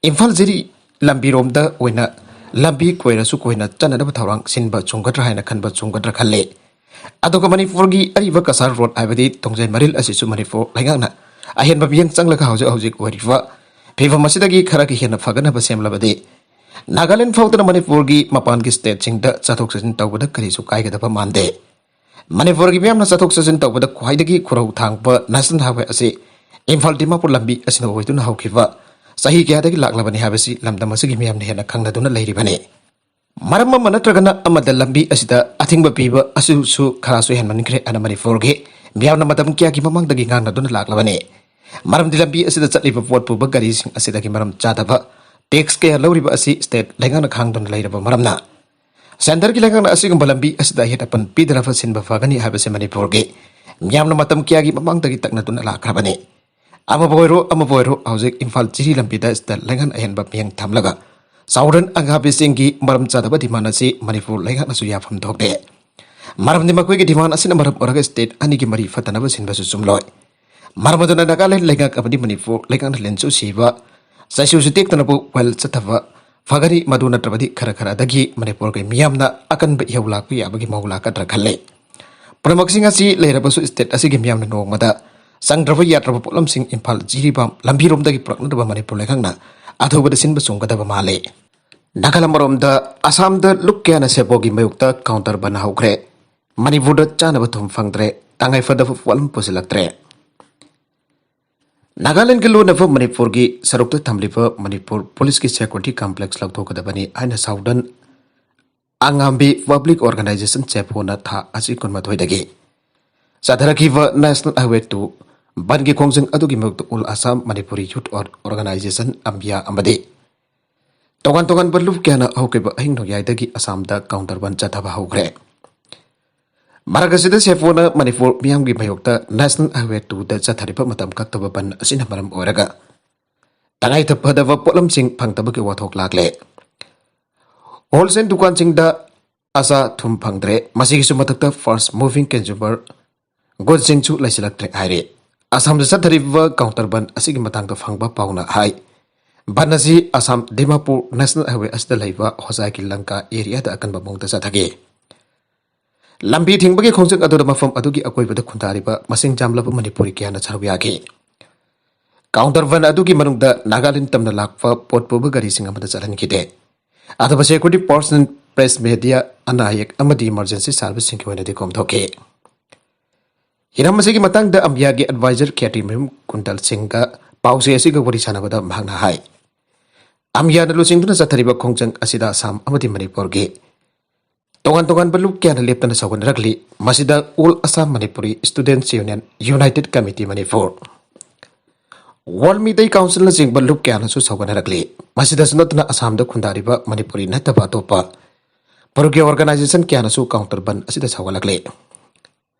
ꯏꯝꯐꯥꯜ ꯖꯤꯔꯤ ꯂꯝꯕꯤꯔꯣꯝꯗ ꯑꯣꯏꯅ ꯂꯝꯕꯤ ꯀꯣꯏꯔꯁꯨ ꯀꯣꯏꯅ ꯆꯠꯅꯅꯕ ꯊꯧꯔꯥꯡ ꯁꯤꯟꯕ ꯆꯨꯝꯒꯗ꯭ꯔꯥ ꯍꯥꯏꯅ ꯈꯟꯕ ꯆꯨꯝꯒꯗ꯭ꯔꯥ ꯈꯜꯂꯤ꯫ ꯑꯗꯨꯒ ꯃꯅꯤꯄꯨꯔꯒꯤ ꯑꯔꯤꯕ ꯀꯁꯥꯔ ꯔꯣꯗ ꯍꯥꯏꯕꯗꯤ ꯇꯣꯡꯖꯩ ꯃꯔꯤꯜ ꯑꯁꯤꯁꯨ ꯃꯅꯤꯄꯨꯔ ꯂꯩꯉꯥꯛꯅ ꯑꯍꯦꯟꯕ ꯃꯤꯠꯌꯦꯡ ꯆꯪꯂꯒ ꯍꯧꯖꯤꯛ ꯍꯧꯖꯤꯛ ꯑꯣꯏꯔꯤꯕ ꯐꯤꯕꯝ ꯑꯁꯤꯗꯒꯤ ꯈꯔꯒ ꯍꯦꯟꯅ ꯐꯒꯠꯅꯕ ꯁꯦꯝꯂꯕꯗꯤ ꯅꯥꯒꯥꯂꯦꯟ ꯐꯥꯎꯗꯅ ꯃꯅꯤꯄꯨꯔꯒꯤ ꯃꯄꯥꯟꯒꯤ ꯁ꯭ꯇꯦꯠꯁꯤꯡꯗ ꯆꯠꯊꯣꯛ ꯆꯠꯁꯤꯟ ꯇꯧꯕꯗ ꯀꯔꯤꯁꯨ ꯀꯥꯏꯒꯗꯕ ꯃꯥꯟꯗꯦ꯫ ꯃꯅꯤꯄꯨꯔꯒꯤ ꯃꯤꯌꯥꯝꯅ ꯆꯠꯊꯣꯛ ꯆꯠꯁꯤꯟ ꯇꯧꯕꯗ ꯈ꯭ꯋꯥꯏꯗꯒꯤ ꯈꯨꯔꯧ ꯊꯥꯡꯕ ꯅꯦꯁꯅꯦꯜ ꯍꯥꯏꯋꯦ ꯑꯁꯤ ꯏꯝꯐꯥꯜ ꯗꯤꯃꯥꯄꯨꯔ ꯂꯝꯕꯤ ꯑꯁꯤꯅ ꯑꯣꯏꯗꯨꯅ ꯍꯧꯈꯤꯕ ꯆꯍꯤ ꯀꯌꯥꯗꯒꯤ ꯂꯥꯛꯂꯕꯅꯤ ꯍꯥꯏꯕꯁꯤ ꯂꯝꯗꯝ ꯑꯁꯤꯒꯤ ꯃꯤꯌꯥꯝꯅ ꯍꯦꯟꯅ ꯈꯪꯅꯗꯨꯅ ꯂꯩꯔꯤꯕꯅꯤ꯫ ꯃꯔꯝ ꯑꯃ ꯅꯠꯇ꯭ꯔꯒꯅ ꯑꯃꯗ ꯂꯝꯕꯤ ꯑꯁꯤꯗ ꯑꯊꯤꯡꯕ ꯄꯤꯕ ꯑꯁꯤꯁꯨ ꯈꯔꯁꯨ ꯍꯦꯟꯃꯟꯈ꯭ꯔꯦ ꯍꯥꯏꯅ ꯃꯅꯤꯄꯨꯔꯒꯤ ꯃꯤꯌꯥꯝꯅ ꯃꯇꯝ ꯀꯌꯥꯒꯤ ꯃꯃꯥꯡꯗꯒꯤ ꯉꯥꯡꯅꯗꯨꯅ ꯂꯥꯛꯂꯕꯅꯤ꯫ ꯃꯔꯝꯗꯤ ꯂꯝꯕꯤ ꯑꯁꯤꯗ ꯆꯠꯂꯤꯕ ꯄꯣꯠ ꯄꯨꯕ ꯒꯥꯔꯤꯁꯤꯡ ꯑꯁꯤꯗꯒꯤ ꯃꯔꯝ ꯆꯥꯗꯕ ꯇꯦꯛꯁ ꯀꯌꯥ ꯂꯧꯔꯤꯕ ꯑꯁꯤ ꯁ꯭ꯇꯦꯠ ꯂꯩꯉꯥꯛꯅ ꯈꯥꯡꯗꯨꯅ ꯂꯩꯔꯕ ꯃꯔꯝꯅ ꯁꯦꯟꯇꯔꯒꯤ ꯂꯩꯉꯥꯛꯅ ꯑꯁꯤꯒꯨꯝꯕ ꯂꯝꯕꯤ ꯑꯁꯤꯗ ꯑꯍꯦꯠ ꯑꯄꯟ ꯄꯤꯗꯅꯕ ꯁꯤꯟꯕ ꯐꯒꯅꯤ ꯍꯥꯏꯕꯁꯤ ꯃꯅꯤꯄꯨꯔꯒꯤ ꯃꯤꯌꯥꯝꯅ ꯃꯇꯝ ꯀꯌꯥꯒꯤ ꯃꯃꯥꯡꯗꯒꯤ ꯇꯛꯅꯗꯨꯅ ꯂꯥꯛꯈ꯭ꯔꯕꯅꯤ꯫ ꯑꯃꯕꯨ ꯑꯣꯏꯔꯣ, ꯑꯃꯕꯨ ꯑꯣꯏꯔꯣ, ꯍꯧꯖꯤꯛ ꯏꯝꯐꯥꯜ ꯖꯤꯔꯤ ꯂꯝꯕꯤꯗ ꯁꯤꯗ ꯂꯩꯉꯥꯛꯅ ꯑꯍꯦꯟꯕ ꯃꯤꯠꯌꯦꯡ ꯊꯝꯂꯒ ꯆꯥꯎꯔꯟ ꯑꯉꯥꯕꯤꯁꯤꯡꯒꯤ ꯃꯔꯝ ꯆꯥꯗꯕ ꯗꯤꯃꯥꯟ ꯑꯁꯤ ꯃꯅꯤꯄꯨꯔ ꯂꯩꯉꯥꯛꯅꯁꯨ ꯌꯥꯐꯝ ꯊꯣꯛꯇꯦ꯫ ꯃꯔꯝꯗꯤ ꯃꯈꯣꯏꯒꯤ ꯗꯤꯃꯥꯟ ꯑꯁꯤꯅ ꯃꯔꯝ ꯑꯣꯏꯔꯒ ꯁ꯭ꯇꯦꯠ ꯑꯅꯤꯒꯤ ꯃꯔꯤ ꯐꯠꯇꯅꯕ ꯁꯤꯟꯕꯁꯨ ꯆꯨꯝꯂꯣꯏ꯫ ꯃꯔꯝ ꯑꯗꯨꯅ ꯅꯥꯒꯥꯂꯦꯟ ꯂꯩꯉꯥꯛ ꯑꯃꯗꯤ ꯃꯅꯤꯄꯨꯔ ꯂꯩꯉꯥꯛꯅ ꯂꯦꯟꯁꯨ ꯁꯤꯕ, ꯆꯩꯁꯨꯁꯨ ꯇꯦꯛꯇꯅꯕ ꯋꯥꯌꯦꯜ ꯆꯠꯊꯕ ꯐꯒꯅꯤ꯫ ꯃꯗꯨ ꯅꯠꯇ꯭ꯔꯕꯗꯤ ꯈꯔ ꯈꯔꯗꯒꯤ ꯃꯅꯤꯄꯨꯔꯒꯤ ꯃꯤꯌꯥꯝꯅ ꯑꯀꯟꯕ ꯏꯍꯧ ꯂꯥꯛꯄ ꯌꯥꯕꯒꯤ ꯃꯑꯣꯡ ꯂꯥꯛꯀꯗ꯭ꯔꯥ ꯈꯜꯂꯤ꯫ ꯄꯨꯝꯅꯃꯛꯁꯤꯡ ꯑꯁꯤ ꯂꯩꯔꯕꯁꯨ ꯁ꯭ꯇꯦꯠ ꯑꯁꯤꯒꯤ ꯃꯤꯌꯥꯝꯅ ꯅꯣꯡꯃꯗ ꯆꯪꯗ꯭ꯔꯕ ꯌꯥꯗ꯭ꯔꯕ ꯄꯣꯠꯂꯝꯁꯤꯡ ꯏꯝꯐꯥꯜ ꯖꯤꯔꯤꯕꯥꯝ ꯂꯝꯕꯤꯔꯣꯝꯗꯒꯤ ꯄꯨꯔꯛꯅꯅꯕ ꯃꯅꯤꯄꯨꯔ ꯂꯩꯉꯥꯛꯅ ꯑꯊꯨꯕꯗ ꯁꯤꯟꯕ ꯆꯨꯝꯒꯗꯕ ꯃꯥꯜꯂꯤ꯫ ꯅꯥꯒꯥꯂꯦꯟ ꯑꯃꯔꯣꯝꯗ ꯑꯁꯥꯝꯗ ꯂꯨꯞ ꯀꯌꯥꯅ ꯁꯦꯕꯣꯒꯤ ꯃꯥꯌꯣꯛꯇ ꯀꯥꯎꯟꯇꯔ ꯕꯟ ꯍꯧꯈ꯭ꯔꯦ꯫ ꯃꯅꯤꯄꯨꯔꯗ ꯆꯥꯅꯕ ꯊꯨꯝ ꯐꯪꯗ꯭ꯔꯦ꯫ ꯇꯉꯥꯏ ꯐꯗꯕ ꯄꯣꯠꯂꯝ ꯄꯨꯁꯤꯜꯂꯛꯇ꯭ꯔꯦ꯫ ꯅꯥꯒꯥꯂꯦꯟꯒ ꯂꯣꯟꯅꯕ ꯃꯅꯤꯄꯨꯔꯒꯤ ꯁꯔꯨꯛꯇ ꯊꯝꯂꯤꯕ ꯃꯅꯤꯄꯨꯔ ꯄꯨꯂꯤꯁꯀꯤ ꯁꯦꯀ꯭ꯌꯨꯔꯤꯇꯤ ꯀꯝꯄ꯭ꯂꯦꯛꯁ ꯂꯧꯊꯣꯛꯀꯗꯕꯅꯤ ꯍꯥꯏꯅ ꯁꯥꯎꯗꯔꯟ ꯑꯉꯥꯝꯕꯤ ꯄꯕ꯭ꯂꯤꯛ ꯑꯣꯔꯒꯅꯥꯏꯖꯦꯁꯟ ꯁꯦꯐꯣꯅ ꯊꯥ ꯑꯁꯤ ꯀꯨꯟꯃꯥꯊꯣꯏꯗꯒꯤ ꯆꯠꯊꯔꯛꯈꯤꯕ ꯅꯦꯁꯅꯦꯜ ꯍꯥꯏꯋꯦ ꯇꯨ ꯕꯟꯒꯤ ꯈꯣꯡꯖꯪ ꯑꯗꯨꯒꯤ ꯃꯥꯌꯣꯛꯇ ꯑꯣꯜ ꯑꯁꯥꯝ ꯃꯅꯤꯄꯨꯔꯤ ꯌꯨꯠ ꯑꯣꯔ-, ꯑꯣꯔꯒꯅꯥꯏꯖꯦꯁꯟ ꯑꯝꯕꯤꯌꯥ ꯑꯃꯗꯤ ꯇꯣꯉꯥꯟ ꯇꯣꯉꯥꯟꯕ ꯂꯨꯞ ꯀꯌꯥꯅ ꯍꯧꯈꯤꯕ ꯑꯍꯤꯡ ꯅꯣꯡꯌꯥꯏꯗꯒꯤ ꯑꯁꯥꯝꯗ ꯀꯥꯎꯟꯇꯔ ꯕꯟ ꯆꯠꯊꯕ ꯍꯧꯈ꯭ꯔꯦ꯫ ꯃꯔꯛ ꯑꯁꯤꯗ ꯁꯦꯐꯣꯅ ꯃꯅꯤꯄꯨꯔ ꯃꯤꯌꯥꯝꯒꯤ ꯃꯥꯌꯣꯛꯇ ꯅꯦꯁꯅꯦꯜ ꯍꯥꯏꯋꯦ ꯇꯨꯗ ꯆꯠꯊꯔꯤꯕ ꯃꯇꯝ ꯀꯛꯇꯕ ꯕꯟ ꯑꯁꯤꯅ ꯃꯔꯝ ꯑꯣꯏꯔꯒ ꯇꯉꯥꯏ ꯐꯗꯕ ꯄꯣꯠꯂꯝꯁꯤꯡ ꯐꯪꯗꯕꯒꯤ ꯋꯥꯊꯣꯛ ꯂꯥꯛꯂꯦ꯫ ꯍꯣꯜꯁꯦꯜ ꯗꯨꯀꯥꯟꯁꯤꯡꯗ ꯑꯆꯥ ꯑꯊꯨꯝ ꯐꯪꯗ꯭ꯔꯦ꯫ ꯃꯁꯤꯒꯤꯁꯨ ꯃꯊꯛꯇ fast moving consumer ꯒꯨꯗꯁꯤꯡꯁꯨ ꯂꯩꯁꯤꯜꯂꯛꯇ꯭ꯔꯦ ꯍꯥꯏꯔꯤ꯫ ꯑꯁꯥꯝꯗ ꯆꯠꯊꯔꯤꯕ ꯀꯥꯎꯟꯇꯔ ꯕꯟ ꯑꯁꯤꯒꯤ ꯃꯇꯥꯡꯗ ꯐꯪꯕ ꯄꯥꯎꯅ ꯍꯥꯏ, ꯕꯟ ꯑꯁꯤ ꯑꯁꯥꯝ ꯗꯤꯃꯥꯄꯨꯔ ꯅꯦꯁꯅꯦꯜ ꯍꯥꯏꯋꯦ ꯑꯁꯤꯗ ꯂꯩꯕ ꯍꯣꯖꯥꯏꯒꯤ ꯂꯪꯀꯥ ꯑꯦꯔꯤꯌꯥꯗ ꯑꯀꯟꯕ ꯃꯑꯣꯡꯗ ꯆꯠꯊꯈꯤ꯫ ꯂꯝꯕꯤ ꯊꯤꯡꯕꯒꯤ ꯈꯣꯡꯆꯠ ꯑꯗꯨꯗ ꯃꯐꯝ ꯑꯗꯨꯒꯤ ꯑꯀꯣꯏꯕꯗ ꯈꯨꯟꯗꯥꯔꯤꯕ ꯃꯁꯤꯡ ꯌꯥꯝꯂꯕ ꯃꯅꯤꯄꯨꯔꯤ ꯀꯌꯥꯅ ꯁꯔꯨꯛ ꯌꯥꯈꯤ꯫ ꯀꯥꯎꯟꯇꯔ ꯚꯟ ꯑꯗꯨꯒꯤ ꯃꯅꯨꯡꯗ ꯅꯥꯒꯥꯂꯦꯟ ꯇꯝꯅ ꯂꯥꯛꯄ ꯄꯣꯠ ꯄꯨꯕ ꯒꯥꯔꯤꯁꯤꯡ ꯑꯃꯗ ꯆꯠꯍꯟꯈꯤꯗꯦ꯫ ꯑꯗꯨꯕꯨ security personnel, press media, ꯑꯅꯥ ꯑꯌꯦꯛ ꯑꯃꯗꯤ emergency service ꯁꯤꯡꯒꯤ ꯑꯣꯏꯅꯗꯤ ꯀꯣꯝꯊꯣꯛꯈꯤ꯫ ꯍꯤꯔꯝ ꯑꯁꯤꯒꯤ ꯃꯇꯥꯡꯗ ꯑꯝꯕꯤꯌꯥꯒꯤ advisor ꯈꯦꯇ꯭ꯔꯤꯃꯌꯨꯝ ꯀꯨꯟꯗꯜ ꯁꯤꯡꯒ ꯄꯥꯎꯆꯦ ꯑꯁꯤꯒ ꯋꯥꯔꯤ ꯁꯥꯟꯅꯕꯗ ꯃꯍꯥꯛꯅ ꯍꯥꯏ, ꯑꯝꯕꯤꯌꯥꯅ ꯂꯨꯆꯤꯡꯗꯨꯅ ꯆꯠꯊꯔꯤꯕ ꯈꯣꯡꯖꯪ ꯑꯁꯤꯗ ꯑꯁꯥꯝ ꯑꯃꯗꯤ ꯃꯅꯤꯄꯨꯔꯒꯤ ꯇꯣꯉꯥꯟ ꯇꯣꯉꯥꯟꯕ ꯂꯨꯞ ꯀꯌꯥꯅ ꯂꯦꯞꯇꯅ ꯁꯧꯒꯠꯅꯔꯛꯂꯤ꯫ ꯃꯁꯤꯗ All Assam Manipuri Students Union, United Committee Manipur, World Meitei Council ꯅꯆꯤꯡꯕ ꯂꯨꯞ ꯀꯌꯥꯅꯁꯨ ꯁꯧꯒꯠꯅꯔꯛꯂꯤ꯫ ꯃꯁꯤꯗꯁꯨ ꯅꯠꯇꯅ ꯑꯁꯥꯝꯗ ꯈꯨꯟꯗꯥꯔꯤꯕ ꯃꯅꯤꯄꯨꯔꯤ ꯅꯠꯇꯕ ꯑꯇꯣꯞꯄ ꯄꯨꯔꯒꯤ organization ꯀꯌꯥꯅꯁꯨ ꯀꯥꯎꯟꯇꯔ ꯕꯟ ꯑꯁꯤꯗ ꯁꯧꯒꯠꯂꯛꯂꯤ꯫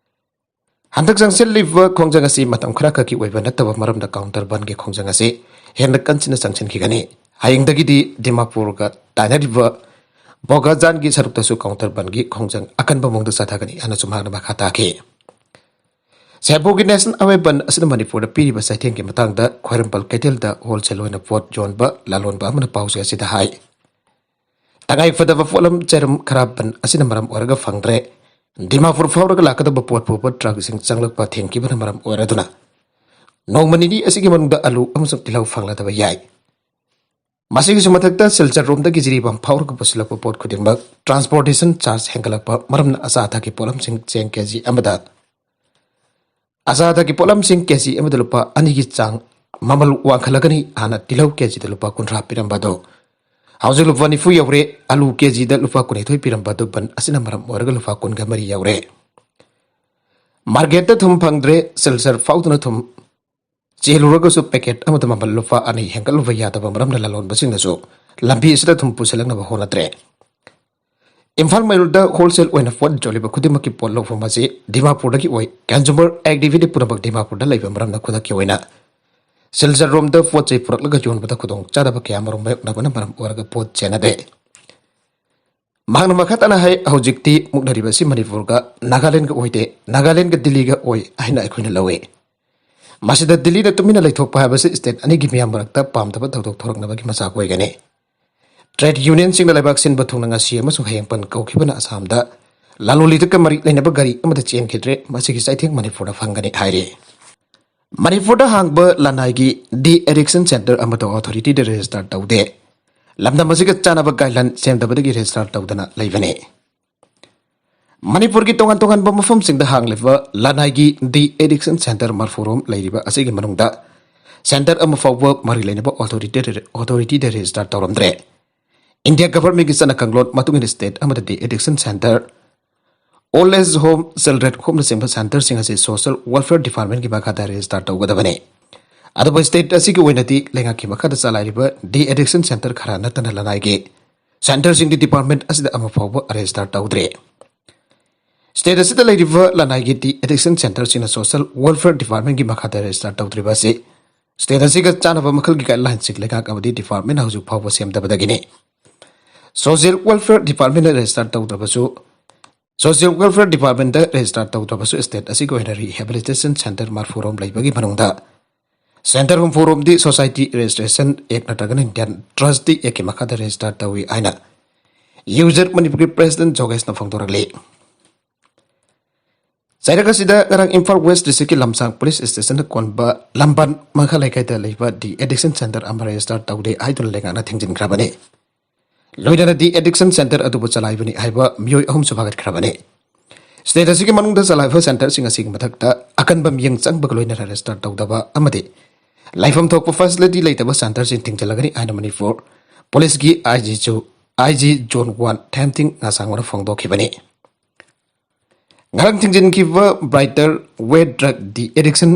ꯍꯟꯗꯛ ꯆꯪꯁꯤꯜꯂꯤꯕ ꯈꯣꯡꯖꯪ ꯑꯁꯤ ꯃꯇꯝ ꯈꯔ ꯈꯛꯀꯤ ꯑꯣꯏꯕ ꯅꯠꯇꯕ ꯃꯔꯝꯅ ꯀꯥꯎꯟꯇꯔ ꯕꯟꯒꯤ ꯈꯣꯡꯖꯪ ꯑꯁꯤ ꯍꯦꯟꯅ ꯀꯟꯁꯤꯟꯅ ꯆꯪꯁꯤꯟꯈꯤꯒꯅꯤ꯫ ꯍꯌꯦꯡꯗꯒꯤꯗꯤ ꯗꯤꯃꯥꯄꯨꯔꯒ ꯇꯥꯏꯅꯔꯤꯕ ꯕꯣꯒꯥꯖꯥꯟꯒꯤ ꯁꯔꯨꯛꯇꯁꯨ ꯀꯥꯎꯟꯇꯔ ꯕꯟꯒꯤ ꯈꯣꯡꯖꯪ ꯑꯀꯟꯕ ꯃꯑꯣꯡꯗ ꯆꯠꯊꯒꯅꯤ ꯍꯥꯏꯅꯁꯨ ꯃꯍꯥꯛꯅ ꯃꯈꯥ ꯇꯥꯈꯤ꯫ ꯁꯦꯕꯨꯒꯤ ꯅꯦꯁꯅꯦꯜ ꯍꯥꯏꯋꯦ ꯕꯟ ꯑꯁꯤꯅ ꯃꯅꯤꯄꯨꯔꯗ ꯄꯤꯔꯤꯕ ꯆꯩꯊꯦꯡꯒꯤ ꯃꯇꯥꯡꯗ ꯈ꯭ꯋꯥꯏꯔꯝꯕꯟ ꯀꯩꯊꯦꯜꯗ ꯍꯣꯜꯁꯦꯜ ꯑꯣꯏꯅ ꯄꯣꯠ ꯌꯣꯟꯕ ꯂꯂꯣꯟꯕ ꯑꯃꯅ ꯄꯥꯎꯆꯦ ꯑꯁꯤꯗ ꯍꯥꯏ, ꯇꯉꯥꯏ ꯐꯗꯕ ꯄꯣꯠꯂꯝ ꯆꯩꯔꯝ ꯈꯔ ꯕꯟ ꯑꯁꯤꯅ ꯃꯔꯝ ꯑꯣꯏꯔꯒ ꯐꯪꯗ꯭ꯔꯦ꯫ ꯗꯤꯃꯥꯄꯨꯔ ꯐꯥꯎꯔꯒ ꯂꯥꯛꯀꯗꯕ ꯄꯣꯠ ꯄꯨꯕ ꯇ꯭ꯔꯛꯁꯤꯡ ꯆꯪꯂꯛꯄ ꯊꯤꯡꯈꯤꯕꯅ ꯃꯔꯝ ꯑꯣꯏꯔꯗꯨꯅ ꯅꯣꯡꯃ ꯅꯤꯅꯤ ꯑꯁꯤꯒꯤ ꯃꯅꯨꯡꯗ ꯑꯂꯨ ꯑꯃꯁꯨꯡ ꯇꯤꯜꯍꯧ ꯐꯪꯂꯗꯕ ꯌꯥꯏ꯫ ꯃꯁꯤꯒꯤꯁꯨ ꯃꯊꯛꯇ ꯁꯤꯜꯆꯔ ꯔꯣꯝꯗꯒꯤ ꯖꯤꯔꯤꯕꯥꯝ ꯐꯥꯎꯔꯒ ꯄꯨꯁꯤꯜꯂꯛꯄ ꯄꯣꯠ ꯈꯨꯗꯤꯡꯃꯛ transportation charge ꯍꯦꯟꯒꯠꯂꯛꯄ ꯃꯔꯝꯅ ꯑꯆꯥ ꯑꯊꯛꯀꯤ ꯄꯣꯠꯂꯝꯁꯤꯡ ꯆꯦꯡ ꯀꯦꯖꯤ ꯑꯃꯗ ꯑꯆꯥ ꯑꯊꯛꯀꯤ ꯄꯣꯠꯂꯝꯁꯤꯡ ꯀꯦꯖꯤ ꯑꯃꯗ ꯂꯨꯄꯥ ꯑꯅꯤꯒꯤ ꯆꯥꯡ ꯃꯃꯜ ꯋꯥꯡꯈꯠꯂꯒꯅꯤ꯫ ꯍꯥꯟꯅ ꯇꯤꯜꯍꯧ ꯀꯦꯖꯤꯗ ꯂꯨꯄꯥ ꯀꯨꯟꯊ꯭ꯔꯥ ꯄꯤꯔꯝꯕꯗꯣ ꯍꯧꯖꯤꯛ ꯂꯨꯄꯥ ꯅꯤꯐꯨ ꯌꯧꯔꯦ꯫ ꯑꯂꯨ ꯀꯦꯖꯤꯗ ꯂꯨꯄꯥ ꯀꯨꯟꯅꯤꯊꯣꯏ ꯄꯤꯔꯝꯕꯗꯨ ꯕꯟ ꯑꯁꯤꯅ ꯃꯔꯝ ꯑꯣꯏꯔꯒ ꯂꯨꯄꯥ ꯀꯨꯟꯒ ꯃꯔꯤ ꯌꯧꯔꯦ꯫ ꯃꯥꯔꯀꯦꯠꯇ ꯊꯨꯝ ꯐꯪꯗ꯭ꯔꯦ꯫ ꯁꯤꯜꯆꯔ ꯐꯥꯎꯗꯨꯅ ꯊꯨꯝ ꯆꯦꯜꯂꯨꯔꯒꯁꯨ ꯄꯦꯀꯦꯠ ꯑꯃꯗ ꯃꯃꯜ ꯂꯨꯄꯥ ꯑꯅꯤ ꯍꯦꯟꯒꯠꯂꯨꯕ ꯌꯥꯗꯕ ꯃꯔꯝꯅ ꯂꯂꯣꯟꯕꯁꯤꯡꯅꯁꯨ ꯂꯝꯕꯤ ꯑꯁꯤꯗ ꯊꯨꯝ ꯄꯨꯁꯤꯜꯂꯛꯅꯕ ꯍꯣꯠꯅꯗ꯭ꯔꯦ꯫ ꯏꯝꯐꯥꯜ ꯃꯌꯣꯜꯗ ꯍꯣꯜꯁꯦꯜ ꯑꯣꯏꯅ ꯄꯣꯠ ꯌꯣꯜꯂꯤꯕ ꯈꯨꯗꯤꯡꯃꯛꯀꯤ ꯄꯣꯠ ꯂꯧꯐꯝ ꯑꯁꯤ ꯗꯤꯃꯥꯄꯨꯔꯗꯒꯤ ꯑꯣꯏ꯫ Consumer activity ꯄꯨꯝꯅꯃꯛ ꯗꯤꯃꯥꯄꯨꯔꯗ ꯂꯩꯕ ꯃꯔꯝꯅ ꯈꯨꯗꯛꯀꯤ ꯑꯣꯏꯅ ꯁꯤꯜꯆꯔ ꯔꯣꯝꯗ ꯄꯣꯠ ꯆꯩ ꯄꯨꯔꯛꯂꯒ ꯌꯣꯟꯕꯗ ꯈꯨꯗꯣꯡ ꯆꯥꯗꯕ ꯀꯌꯥ ꯃꯔꯨꯝ ꯃꯥꯌꯣꯛꯅꯕꯅ ꯃꯔꯝ ꯑꯣꯏꯔꯒ ꯄꯣꯠ ꯆꯦꯟꯅꯗꯦ꯫ ꯃꯍꯥꯛꯅ ꯃꯈꯥ ꯇꯥꯅ ꯍꯥꯏ, ꯍꯧꯖꯤꯛꯇꯤ ꯃꯨꯛꯅꯔꯤꯕ ꯑꯁꯤ ꯃꯅꯤꯄꯨꯔꯒ ꯅꯥꯒꯥꯂꯦꯟꯗꯒ ꯑꯣꯏꯗꯦ, ꯅꯥꯒꯥꯂꯦꯟꯒ ꯗꯤꯜꯂꯤꯒ ꯑꯣꯏ ꯍꯥꯏꯅ ꯑꯩꯈꯣꯏꯅ ꯂꯧꯏ꯫ ꯃꯁꯤꯗ ꯗꯤꯜꯂꯤꯅ ꯇꯨꯃꯤꯟꯅ ꯂꯩꯊꯣꯛꯄ ꯍꯥꯏꯕꯁꯤ ꯁ꯭ꯇꯦꯠ ꯑꯅꯤꯒꯤ ꯃꯤꯌꯥꯝ ꯃꯔꯛꯇ ꯄꯥꯝꯗꯕ ꯊꯧꯗꯣꯛ ꯊꯣꯔꯛꯅꯕꯒꯤ ꯃꯆꯥꯛ ꯑꯣꯏꯒꯅꯤ꯫ ꯇ꯭ꯔꯦꯗ ꯌꯨꯅꯤꯌꯟꯁꯤꯡꯅ ꯂꯩꯕꯥꯛ ꯁꯤꯟꯕ ꯊꯨꯡꯅ ꯉꯁꯤ ꯑꯃꯁꯨꯡ ꯍꯌꯦꯡ ꯄꯟ ꯀꯧꯈꯤꯕꯅ ꯑꯁꯥꯝꯗ ꯂꯂꯣꯟ ꯏꯇꯤꯛꯀ ꯃꯔꯤ ꯂꯩꯅꯕ ꯒꯥꯔꯤ ꯑꯃꯗ ꯆꯦꯟꯈꯤꯗ꯭ꯔꯦ꯫ ꯃꯁꯤꯒꯤ ꯆꯩꯊꯦꯡ ꯃꯅꯤꯄꯨꯔꯗ ꯐꯪꯒꯅꯤ ꯍꯥꯏꯔꯤ꯫ ꯃꯅꯤꯄꯨꯔꯗ ꯍꯥꯡꯕ ꯂꯅꯥꯏꯒꯤ ꯗꯤ ꯑꯦꯗꯤꯛꯁꯟ ꯁꯦꯟꯇꯔ ꯑꯃꯠꯇ ꯑꯣꯊꯣꯔꯤꯇꯤꯗ ꯔꯦꯖꯤꯁꯇꯥꯔ ꯇꯧꯗꯦ꯫ ꯂꯝꯗꯝ ꯑꯁꯤꯒ ꯆꯥꯟꯅꯕ ꯒꯥꯏꯗꯂꯥꯏꯟ ꯁꯦꯝꯗꯕꯗꯒꯤ ꯔꯦꯖꯤꯁꯇꯥꯔ ꯇꯧꯗꯅ ꯂꯩꯕꯅꯤ꯫ ꯃꯅꯤꯄꯨꯔꯒꯤ ꯇꯣꯉꯥꯟ ꯇꯣꯉꯥꯟꯕ ꯃꯐꯝꯁꯤꯡꯗ ꯍꯥꯡꯂꯤꯕ ꯂꯅꯥꯏꯒꯤ ꯗꯤ ꯑꯦꯗꯤꯛꯁꯟ ꯁꯦꯟꯇꯔ ꯃꯔꯐꯨꯔꯣꯝ ꯂꯩꯔꯤꯕ ꯑꯁꯤꯒꯤ ꯃꯅꯨꯡꯗ ꯁꯦꯟꯇꯔ ꯑꯃ ꯐꯥꯎꯕ ꯃꯔꯤ ꯂꯩꯅꯕ ꯑꯣꯊꯣꯔꯤꯇꯤ, ꯑꯣꯊꯣꯔꯤꯇꯤꯗ ꯔꯦꯖꯤꯁꯇꯥꯔ ꯇꯧꯔꯝꯗ꯭ꯔꯦ꯫ ꯏꯟꯗꯤꯌꯥ ꯒꯚꯔꯟꯃꯦꯟꯠꯀꯤ ꯆꯠꯅ ꯀꯥꯡꯂꯣꯟ ꯃꯇꯨꯡ ꯏꯟꯅ ꯁ꯭ꯇꯦꯠ ꯑꯃꯗ de addiction centre, old age home, children ꯍꯣꯝꯅꯆꯤꯡꯕ ꯁꯦꯟꯇꯔꯁꯤꯡ ꯑꯁꯤ ꯁꯣꯁꯤꯌꯦꯜ ꯋꯦꯜꯐꯤꯌꯔ ꯗꯤꯄꯥꯔꯠꯃꯦꯟꯠꯀꯤ ꯃꯈꯥꯗ ꯔꯦꯖꯤꯁꯇꯥꯔ ꯇꯧꯒꯗꯕꯅꯤ꯫ ꯑꯗꯨꯕꯨ ꯁ꯭ꯇꯦꯠ ꯑꯁꯤꯒꯤ ꯑꯣꯏꯅꯗꯤ ꯂꯩꯉꯥꯛꯀꯤ ꯃꯈꯥꯗ ꯆꯂꯥꯏꯔꯤꯕ ꯗꯤ ꯑꯦꯗꯤꯛꯁꯟ ꯁꯦꯟꯇꯔ ꯈꯔ ꯅꯠꯇꯅ ꯂꯅꯥꯏꯒꯤ ꯁꯦꯟꯇꯔꯁꯤꯡꯗꯤ ꯗꯤꯄꯥꯔꯠꯃꯦꯟꯠ ꯑꯁꯤꯗ ꯑꯃ ꯐꯥꯎꯕ ꯔꯦꯖꯤꯁꯇꯥꯔ ꯇꯧꯗ꯭ꯔꯤ꯫ ꯁ꯭ꯇꯦꯠ ꯑꯁꯤꯗ ꯂꯩꯔꯤꯕ ꯂꯅꯥꯏꯒꯤ ꯗꯤ ꯑꯦꯗꯤꯛꯁꯟ ꯁꯦꯟꯇꯔꯁꯤꯡꯅ ꯁꯣꯁꯤꯌꯦꯜ ꯋꯦꯜꯐꯤꯌꯔ ꯗꯤꯄꯥꯔꯠꯃꯦꯟꯠꯀꯤ ꯃꯈꯥꯗ ꯔꯦꯖꯤꯁꯇꯥꯔ ꯇꯧꯗ꯭ꯔꯤꯕ ꯑꯁꯤ ꯁ꯭ꯇꯦꯠ ꯑꯁꯤꯒ ꯆꯥꯟꯅꯕ ꯃꯈꯜꯒꯤ ꯒꯥꯏꯗꯂꯥꯏꯟꯁꯤꯡ ꯂꯩꯉꯥꯛ ꯑꯃꯗꯤ ꯗꯤꯄꯥꯔꯠꯃꯦꯟꯠꯅ ꯍꯧꯖꯤꯛ ꯐꯥꯎꯕ ꯁꯦꯝꯗꯕꯗꯒꯤꯅꯤ꯫ ꯁꯣꯁꯤꯌꯦꯜ ꯋꯦꯜꯐꯤꯌꯔ ꯗꯤꯄꯥꯔꯠꯃꯦꯟꯠꯅ ꯔꯦꯖꯤꯁꯇꯥꯔ ꯇꯧꯗ꯭ꯔꯕꯁꯨ, ꯁꯣꯁꯤꯌꯦꯜ ꯋꯦꯜꯐꯤꯌꯔ ꯗꯤꯄꯥꯔꯠꯃꯦꯟꯠꯇ ꯔꯦꯖꯤꯁꯇꯥꯔ ꯇꯧꯗ꯭ꯔꯕꯁꯨ ꯁ꯭ꯇꯦꯠ ꯑꯁꯤꯒꯤ ꯑꯣꯏꯅ ꯔꯤꯍꯦꯕꯤꯂꯤꯇꯦꯁꯟ ꯁꯦꯟꯇꯔ ꯃꯔꯐꯨꯔꯣꯝ ꯂꯩꯕꯒꯤ ꯃꯅꯨꯡꯗ ꯁꯦꯟꯇꯔ ꯍꯨꯝꯐꯨꯔꯣꯝꯗꯤ ꯁꯣꯁꯥꯏꯇꯤ ꯔꯦꯖꯤꯁꯇ꯭ꯔꯦꯁꯟ ꯑꯦꯛ ꯅꯠꯇ꯭ꯔꯒꯅ ꯏꯟꯗꯤꯌꯥꯟ ꯇ꯭ꯔꯁꯇꯤ ꯑꯦꯛꯀꯤ ꯃꯈꯥꯗ ꯔꯦꯖꯤꯁꯇꯥꯔ ꯇꯧꯏ ꯍꯥꯏꯅ ꯌꯨꯖꯔ ꯃꯅꯤꯄꯨꯔꯒꯤ ꯄ꯭ꯔꯦꯁꯤꯗꯦꯟꯠ ꯖꯣꯒꯦꯁꯅ ꯐꯣꯡꯗꯣꯔꯛꯂꯤ꯫ ꯆꯩꯔꯛ ꯑꯁꯤꯗ ꯉꯔꯥꯡ ꯏꯝꯐꯥꯜ ꯋꯦꯁ ꯗꯤꯁꯇ꯭ꯔꯤꯛꯀꯤ ꯂꯝꯁꯥꯡ ꯄꯨꯂꯤꯁ ꯁ꯭ꯇꯦꯁꯟꯗ ꯀꯣꯟꯕ ꯂꯝꯕꯥꯟ ꯃꯈꯥ ꯂꯩꯀꯥꯏꯗ ꯂꯩꯕ ꯗꯤ ꯑꯦꯗꯤꯛꯁꯟ ꯁꯦꯟꯇꯔ ꯑꯃ ꯔꯦꯖꯤꯁꯇꯥꯔ ꯇꯧꯗꯦ ꯍꯥꯏꯗꯨꯅ ꯂꯩꯉꯥꯛꯅ ꯊꯤꯡꯖꯤꯟꯈ꯭ꯔꯕꯅꯤ꯫ ꯂꯣꯏꯅꯅ ꯗꯤ ꯑꯦꯗꯤꯛꯁꯟ ꯁꯦꯟꯇꯔ ꯑꯗꯨꯕꯨ ꯆꯂꯥꯏꯕꯅꯤ ꯍꯥꯏꯕ ꯃꯤꯑꯣꯏ ꯑꯍꯨꯝꯁꯨ ꯐꯥꯒꯠꯈ꯭ꯔꯕꯅꯤ꯫ ꯁ꯭ꯇꯦꯠ ꯑꯁꯤꯒꯤ ꯃꯅꯨꯡꯗ ꯆꯂꯥꯏꯕ ꯁꯦꯟꯇꯔꯁꯤꯡ ꯑꯁꯤꯒꯤ ꯃꯊꯛꯇ ꯑꯀꯟꯕ ꯃꯤꯠꯌꯦꯡ ꯆꯪꯕꯒ ꯂꯣꯏꯅꯅ ꯔꯦꯖꯤꯁꯇꯥꯔ ꯇꯧꯗꯕ ꯑꯃꯗꯤ ꯂꯩꯐꯝ ꯊꯣꯛꯄ ꯐꯦꯁꯤꯂꯤꯇꯤ ꯂꯩꯇꯕ ꯁꯦꯟꯇꯔꯁꯤꯡ ꯊꯤꯡꯖꯤꯜꯂꯒꯅꯤ ꯍꯥꯏꯅ ꯃꯅꯤꯄꯨꯔ ꯄꯨꯂꯤꯁꯀꯤ ꯑꯥꯏ ꯖꯤ ꯖꯣ-, ꯑꯥꯏ ꯖꯤ ꯖꯣꯟ ꯋꯥꯟ ꯊꯦꯝꯊꯤꯡ ꯉꯥꯁꯥꯡꯕꯅ ꯐꯣꯡꯗꯣꯛꯈꯤꯕꯅꯤ꯫ ꯉꯔꯥꯡ ꯊꯤꯡꯖꯤꯟꯈꯤꯕ ꯕ꯭ꯔꯥꯏꯇꯔ ꯋꯦ ꯗ꯭ꯔꯒ ꯗꯤ ꯑꯦꯗꯤꯛꯁꯟ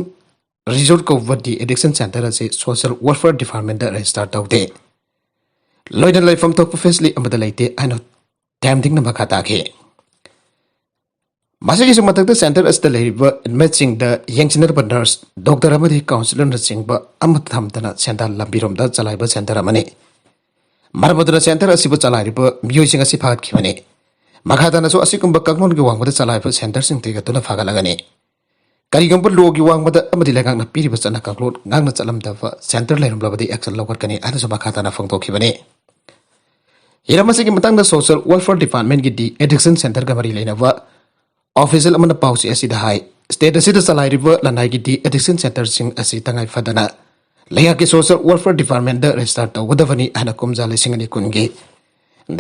ꯔꯤꯖꯣꯔꯠ ꯀꯧꯕ ꯗꯤ ꯑꯦꯗꯤꯛꯁꯟ ꯁꯦꯟꯇꯔ ꯑꯁꯤ ꯁꯣꯁꯤꯌꯦꯜ ꯋꯦꯜꯐꯤꯌꯔ ꯗꯤꯄꯥꯔꯠꯃꯦꯟꯠꯇ ꯔꯦꯖꯤꯁꯇꯥꯔ ꯇꯧꯗꯦ, ꯂꯣꯏꯅꯅ ꯂꯩꯐꯝ ꯊꯣꯛꯄ ꯐꯦꯁꯤꯂꯤꯇꯤ ꯑꯃꯠꯇ ꯂꯩꯇꯦ ꯍꯥꯏꯅ ꯊꯦꯝꯊꯤꯡꯅ ꯃꯈꯥ ꯇꯥꯈꯤ꯫ ꯃꯁꯤꯒꯤꯁꯨ ꯃꯊꯛꯇ ꯁꯦꯟꯇꯔ ꯑꯁꯤꯗ ꯂꯩꯔꯤꯕ ꯏꯟꯃꯦꯠꯁꯤꯡꯗ ꯌꯦꯡꯁꯤꯟꯅꯕ ꯅꯔꯁ, ꯗꯣꯛꯇꯔ ꯑꯃꯗꯤ ꯀꯥꯎꯟꯁꯤꯂꯔꯅꯆꯤꯡꯕ ꯑꯃꯠꯇ ꯊꯝꯗꯅ ꯁꯦꯟꯗꯥꯟ ꯂꯝꯕꯤꯔꯣꯝꯗ ꯆꯂꯥꯏꯕ ꯁꯦꯟꯇꯔ ꯑꯃꯅꯤ꯫ ꯃꯔꯝ ꯑꯗꯨꯅ ꯁꯦꯟꯇꯔ ꯑꯁꯤꯕꯨ ꯆꯂꯥꯏꯔꯤꯕ ꯃꯤꯑꯣꯏꯁꯤꯡ ꯑꯁꯤ ꯐꯥꯒꯠꯈꯤꯕꯅꯤ꯫ ꯃꯈꯥ ꯇꯥꯅꯁꯨ ꯑꯁꯤꯒꯨꯝꯕ ꯀꯥꯡꯂꯣꯟꯒꯤ ꯋꯥꯡꯃꯗ ꯆꯂꯥꯏꯕ ꯁꯦꯟꯇꯔꯁꯤꯡ ꯊꯤꯒꯠꯇꯨꯅ ꯐꯥꯒꯠꯂꯒꯅꯤ꯫ ꯀꯔꯤꯒꯨꯝꯕ ꯂꯣꯒꯤ ꯋꯥꯡꯃꯗ ꯑꯃꯗꯤ ꯂꯩꯉꯥꯛꯅ ꯄꯤꯔꯤꯕ ꯆꯠꯅ ꯀꯥꯡꯂꯣꯟ ꯉꯥꯛꯅ ꯆꯠꯂꯝꯗꯕ ꯁꯦꯟꯇꯔ ꯂꯩꯔꯝꯂꯕꯗꯤ action ꯂꯧꯈꯠꯀꯅꯤ ꯍꯥꯏꯅꯁꯨ ꯃꯈꯥ ꯇꯥꯅ ꯐꯣꯡꯗꯣꯛꯈꯤꯕꯅꯤ꯫ ꯍꯤꯔꯝ ꯑꯁꯤꯒꯤ ꯃꯇꯥꯡꯗ Social Welfare Departmentꯀꯤ De-addiction Centreꯒ ꯃꯔꯤ ꯂꯩꯅꯕ official ꯑꯃꯅ ꯄꯥꯎꯆꯦ ꯑꯁꯤꯗ ꯍꯥꯏ, state ꯑꯁꯤꯗ ꯆꯂꯥꯏꯔꯤꯕ ꯂꯅꯥꯏꯒꯤ De-addiction Centreꯁꯤꯡ ꯑꯁꯤ ꯇꯉꯥꯏ ꯐꯗꯅ ꯂꯩꯉꯥꯛꯀꯤ Social Welfare Departmentꯇ register ꯇꯧꯒꯗꯕꯅꯤ ꯍꯥꯏꯅ ꯀꯨꯝꯖꯥ ꯂꯤꯁꯤꯡ ꯑꯅꯤ ꯀꯨꯟꯒꯤ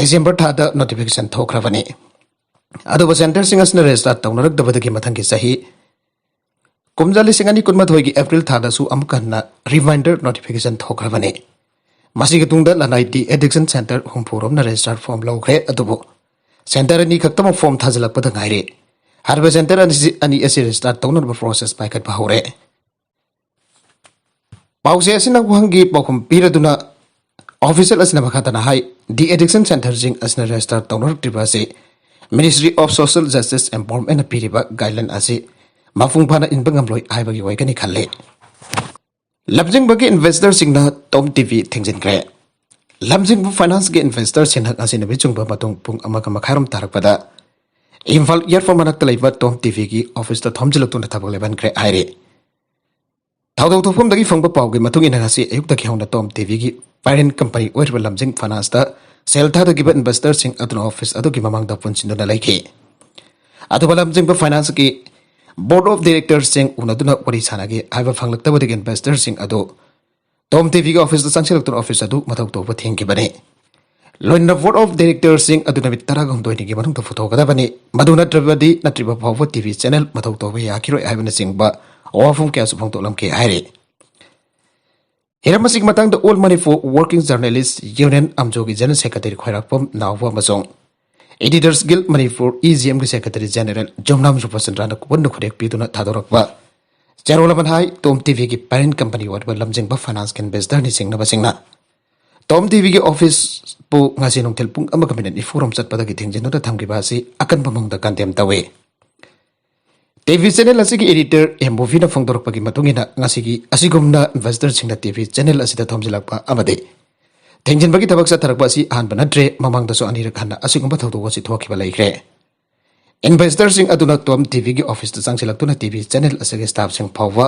December ꯊꯥꯗ notification ꯊꯣꯛꯈ꯭ꯔꯕꯅꯤ꯫ ꯑꯗꯨꯕꯨ ꯁꯦꯟꯇꯔꯁꯤꯡ ꯑꯁꯤꯅ register ꯇꯧꯅꯔꯛꯇꯕꯗꯒꯤ ꯃꯊꯪꯒꯤ ꯆꯍꯤ ꯀꯨꯝꯖꯥ ꯂꯤꯁꯤꯡ ꯑꯅꯤ ꯀꯨꯟꯃꯥꯊꯣꯏꯒꯤ April ꯊꯥꯗꯁꯨ ꯑꯃꯨꯛ ꯍꯟꯅ reminder notification ꯊꯣꯛꯈ꯭ꯔꯕꯅꯤ꯫ ꯃꯁꯤꯒꯤ ꯇꯨꯡꯗ ꯂꯅꯥꯏ De-addiction Centre ꯍꯨꯝꯐꯨ ꯔꯣꯝꯅ register form ꯂꯧꯈ꯭ꯔꯦ, ꯑꯗꯨꯕꯨ ꯁꯦꯟꯇꯔ ꯑꯅꯤ ꯈꯛꯇꯃꯛ form ꯊꯥꯖꯤꯜꯂꯛꯄꯗ ꯉꯥꯏꯔꯤ꯫ ꯍꯥꯏꯔꯤꯕ ꯁꯦꯟꯇꯔ ꯑꯅꯤ ꯑꯁꯤ register ꯇꯧꯅꯅꯕ process ꯄꯥꯏꯈꯠꯄ ꯍꯧꯔꯦ꯫ ꯄꯥꯎꯆꯦ ꯑꯁꯤꯅ ꯋꯥꯍꯪꯒꯤ ꯄꯥꯎꯈꯨꯝ ꯄꯤꯔꯗꯨꯅ official ꯑꯁꯤꯅ ꯃꯈꯥ ꯇꯥꯅ ꯍꯥꯏ, De-addiction Centreꯁꯤꯡ ꯑꯁꯤꯅ register ꯇꯧꯅꯔꯛꯇ꯭ꯔꯤꯕ ꯑꯁꯤ Ministry of Social Justice Empowermentꯅ ꯄꯤꯔꯤꯕ guideline ꯑꯁꯤ ꯃꯄꯨꯡ ꯐꯥꯅ ꯏꯟꯕ ꯉꯝꯂꯣꯏ ꯍꯥꯏꯕꯒꯤ ꯑꯣꯏꯒꯅꯤ ꯈꯜꯂꯤ꯫ ꯂꯝꯖꯤꯡꯕꯒꯤ investorꯁꯤꯡꯅ Tom TV ꯊꯤꯡꯖꯤꯟꯈ꯭ꯔꯦ꯫ ꯂꯝꯖꯤꯡꯕ financeꯀꯤ investorꯁꯤꯡꯅ ꯉꯁꯤ ꯅꯨꯃꯤꯠ ꯆꯨꯡꯕ ꯃꯇꯨꯡ ꯄꯨꯡ ꯑꯃꯒ ꯃꯈꯥꯏꯔꯣꯝ ꯇꯥꯔꯛꯄꯗ ꯏꯝꯐꯥꯜ airport ꯃꯅꯥꯛꯇ ꯂꯩꯕ Tom TVꯒꯤ officeꯇ ꯊꯣꯝꯖꯤꯜꯂꯛꯇꯨꯅ ꯊꯕꯛ ꯂꯦꯞꯍꯟꯈ꯭ꯔꯦ ꯍꯥꯏꯔꯤ꯫ ꯊꯧꯗꯣꯛ ꯊꯣꯛꯐꯝꯗꯒꯤ ꯐꯪꯕ ꯄꯥꯎꯒꯤ ꯃꯇꯨꯡ ꯏꯟꯅ ꯉꯁꯤ ꯑꯌꯨꯛꯇꯒꯤ ꯍꯧꯅ Tom TVꯒꯤ parent company ꯑꯣꯏꯔꯤꯕ ꯂꯝꯖꯤꯡ financeꯇ ꯁꯦꯜ ꯊꯥꯗꯈꯤꯕ investorꯁꯤꯡ ꯑꯗꯨꯅ office ꯑꯗꯨꯒꯤ ꯃꯃꯥꯡꯗ ꯄꯨꯟꯁꯤꯟꯗꯨꯅ ꯂꯩꯈꯤ꯫ ꯑꯗꯨꯒ ꯂꯝꯖꯤꯡꯕ financeꯀꯤ board of directorsꯁꯤꯡ ꯎꯅꯗꯨꯅ ꯋꯥꯔꯤ ꯁꯥꯟꯅꯈꯤ ꯍꯥꯏꯕ ꯐꯪꯂꯛꯇꯕꯗꯒꯤ investorꯁꯤꯡ ꯑꯗꯨ Tom TVꯒꯤ officeꯇ ꯆꯪꯁꯤꯜꯂꯛꯇꯨꯅ office ꯑꯗꯨ ꯃꯊꯧ ꯇꯧꯕ ꯊꯤꯡꯈꯤꯕꯅꯤ꯫ ꯂꯣꯏꯅꯅ board of directorsꯁꯤꯡ ꯑꯗꯨ ꯅꯨꯃꯤꯠ ꯇꯔꯥꯍꯨꯝꯗꯣꯏꯅꯤꯒꯤ ꯃꯅꯨꯡꯗ ꯄꯨꯊꯣꯛꯀꯗꯕꯅꯤ꯫ ꯃꯗꯨ ꯅꯠꯇ꯭ꯔꯕꯗꯤ ꯅꯠꯇ꯭ꯔꯤꯕ ꯐꯥꯎꯕ TV channel ꯃꯊꯧ ꯇꯧꯕ ꯌꯥꯈꯤꯔꯣꯏ ꯍꯥꯏꯕꯅꯆꯤꯡꯕ ꯋꯥꯐꯝ ꯀꯌꯥꯁꯨ ꯐꯣꯡꯗꯣꯛꯂꯝꯈꯤ ꯍꯥꯏꯔꯤ꯫ ꯍꯤꯔꯝ ꯑꯁꯤꯒꯤ ꯃꯇꯥꯡꯗ All Manipur Working Journalist Union, ꯑꯝꯖꯣꯒꯤ general secretary ꯈ꯭ꯋꯥꯏꯔꯥꯛꯄꯝ ꯅꯥꯎꯕ ꯑꯃꯁꯨꯡ Editors Guild Manipur, EGMꯒꯤ secretary general ꯖꯣꯝꯅꯥꯝ ꯔꯨꯄꯆꯟꯗ꯭ꯔꯅ ꯄꯨꯟꯅ ꯈꯨꯔꯦꯛ ꯄꯤꯗꯨꯅ ꯊꯥꯗꯣꯔꯛꯄ ꯆꯦꯔꯣꯜ ꯑꯃꯅ ꯍꯥꯏ, Tom TVꯒꯤ parent company ꯑꯣꯏꯔꯤꯕ ꯂꯝꯖꯤꯡꯕ financeꯀꯤ investorꯅ ꯆꯤꯡꯅꯕꯁꯤꯡꯅ Tom TVꯒꯤ officeꯄꯨ ꯉꯁꯤ ꯅꯨꯡꯊꯤꯜ ꯄꯨꯡ ꯑꯃꯒ minute ꯅꯤꯐꯨ ꯔꯣꯝ ꯆꯠꯄꯗꯒꯤ ꯊꯤꯡꯖꯤꯟꯗꯨꯅ ꯊꯝꯈꯤꯕ ꯑꯁꯤ ꯑꯀꯟꯕ ꯃꯑꯣꯡꯗ condemn ꯇꯧꯏ꯫ TV channel ꯑꯁꯤꯒꯤ editor ꯑꯦꯝ ꯃꯨꯚꯤꯅ ꯐꯣꯡꯗꯣꯔꯛꯄꯒꯤ ꯃꯇꯨꯡ ꯏꯟꯅ, ꯉꯁꯤꯒꯤ ꯑꯁꯤꯒꯨꯝꯅ investorꯁꯤꯡꯅ TV channel ꯑꯁꯤꯗ ꯊꯣꯝꯖꯤꯜꯂꯛꯄ ꯑꯃꯗꯤ ꯊꯤꯡꯖꯤꯟꯕꯒꯤ ꯊꯕꯛ ꯆꯠꯊꯔꯛꯄ ꯑꯁꯤ ꯑꯍꯥꯟꯕ ꯅꯠꯇ꯭ꯔꯦ꯫ ꯃꯃꯥꯡꯗꯁꯨ ꯑꯅꯤꯔꯛ ꯍꯟꯅ ꯑꯁꯤꯒꯨꯝꯕ ꯊꯧꯗꯣꯛ ꯑꯁꯤ ꯊꯣꯛꯈꯤꯕ ꯂꯩꯈ꯭ꯔꯦ꯫ ꯏꯟꯚꯦꯁꯇꯔꯁꯤꯡ ꯑꯗꯨꯅ ꯇꯣꯝ ꯇꯤꯚꯤꯒꯤ ꯑꯣꯐꯤꯁꯇ ꯆꯪꯁꯤꯜꯂꯛꯇꯨꯅ ꯇꯤꯚꯤ ꯆꯦꯅꯦꯜ ꯑꯁꯤꯒꯤ ꯁ꯭ꯇꯥꯐꯁꯤꯡ ꯐꯥꯎꯕ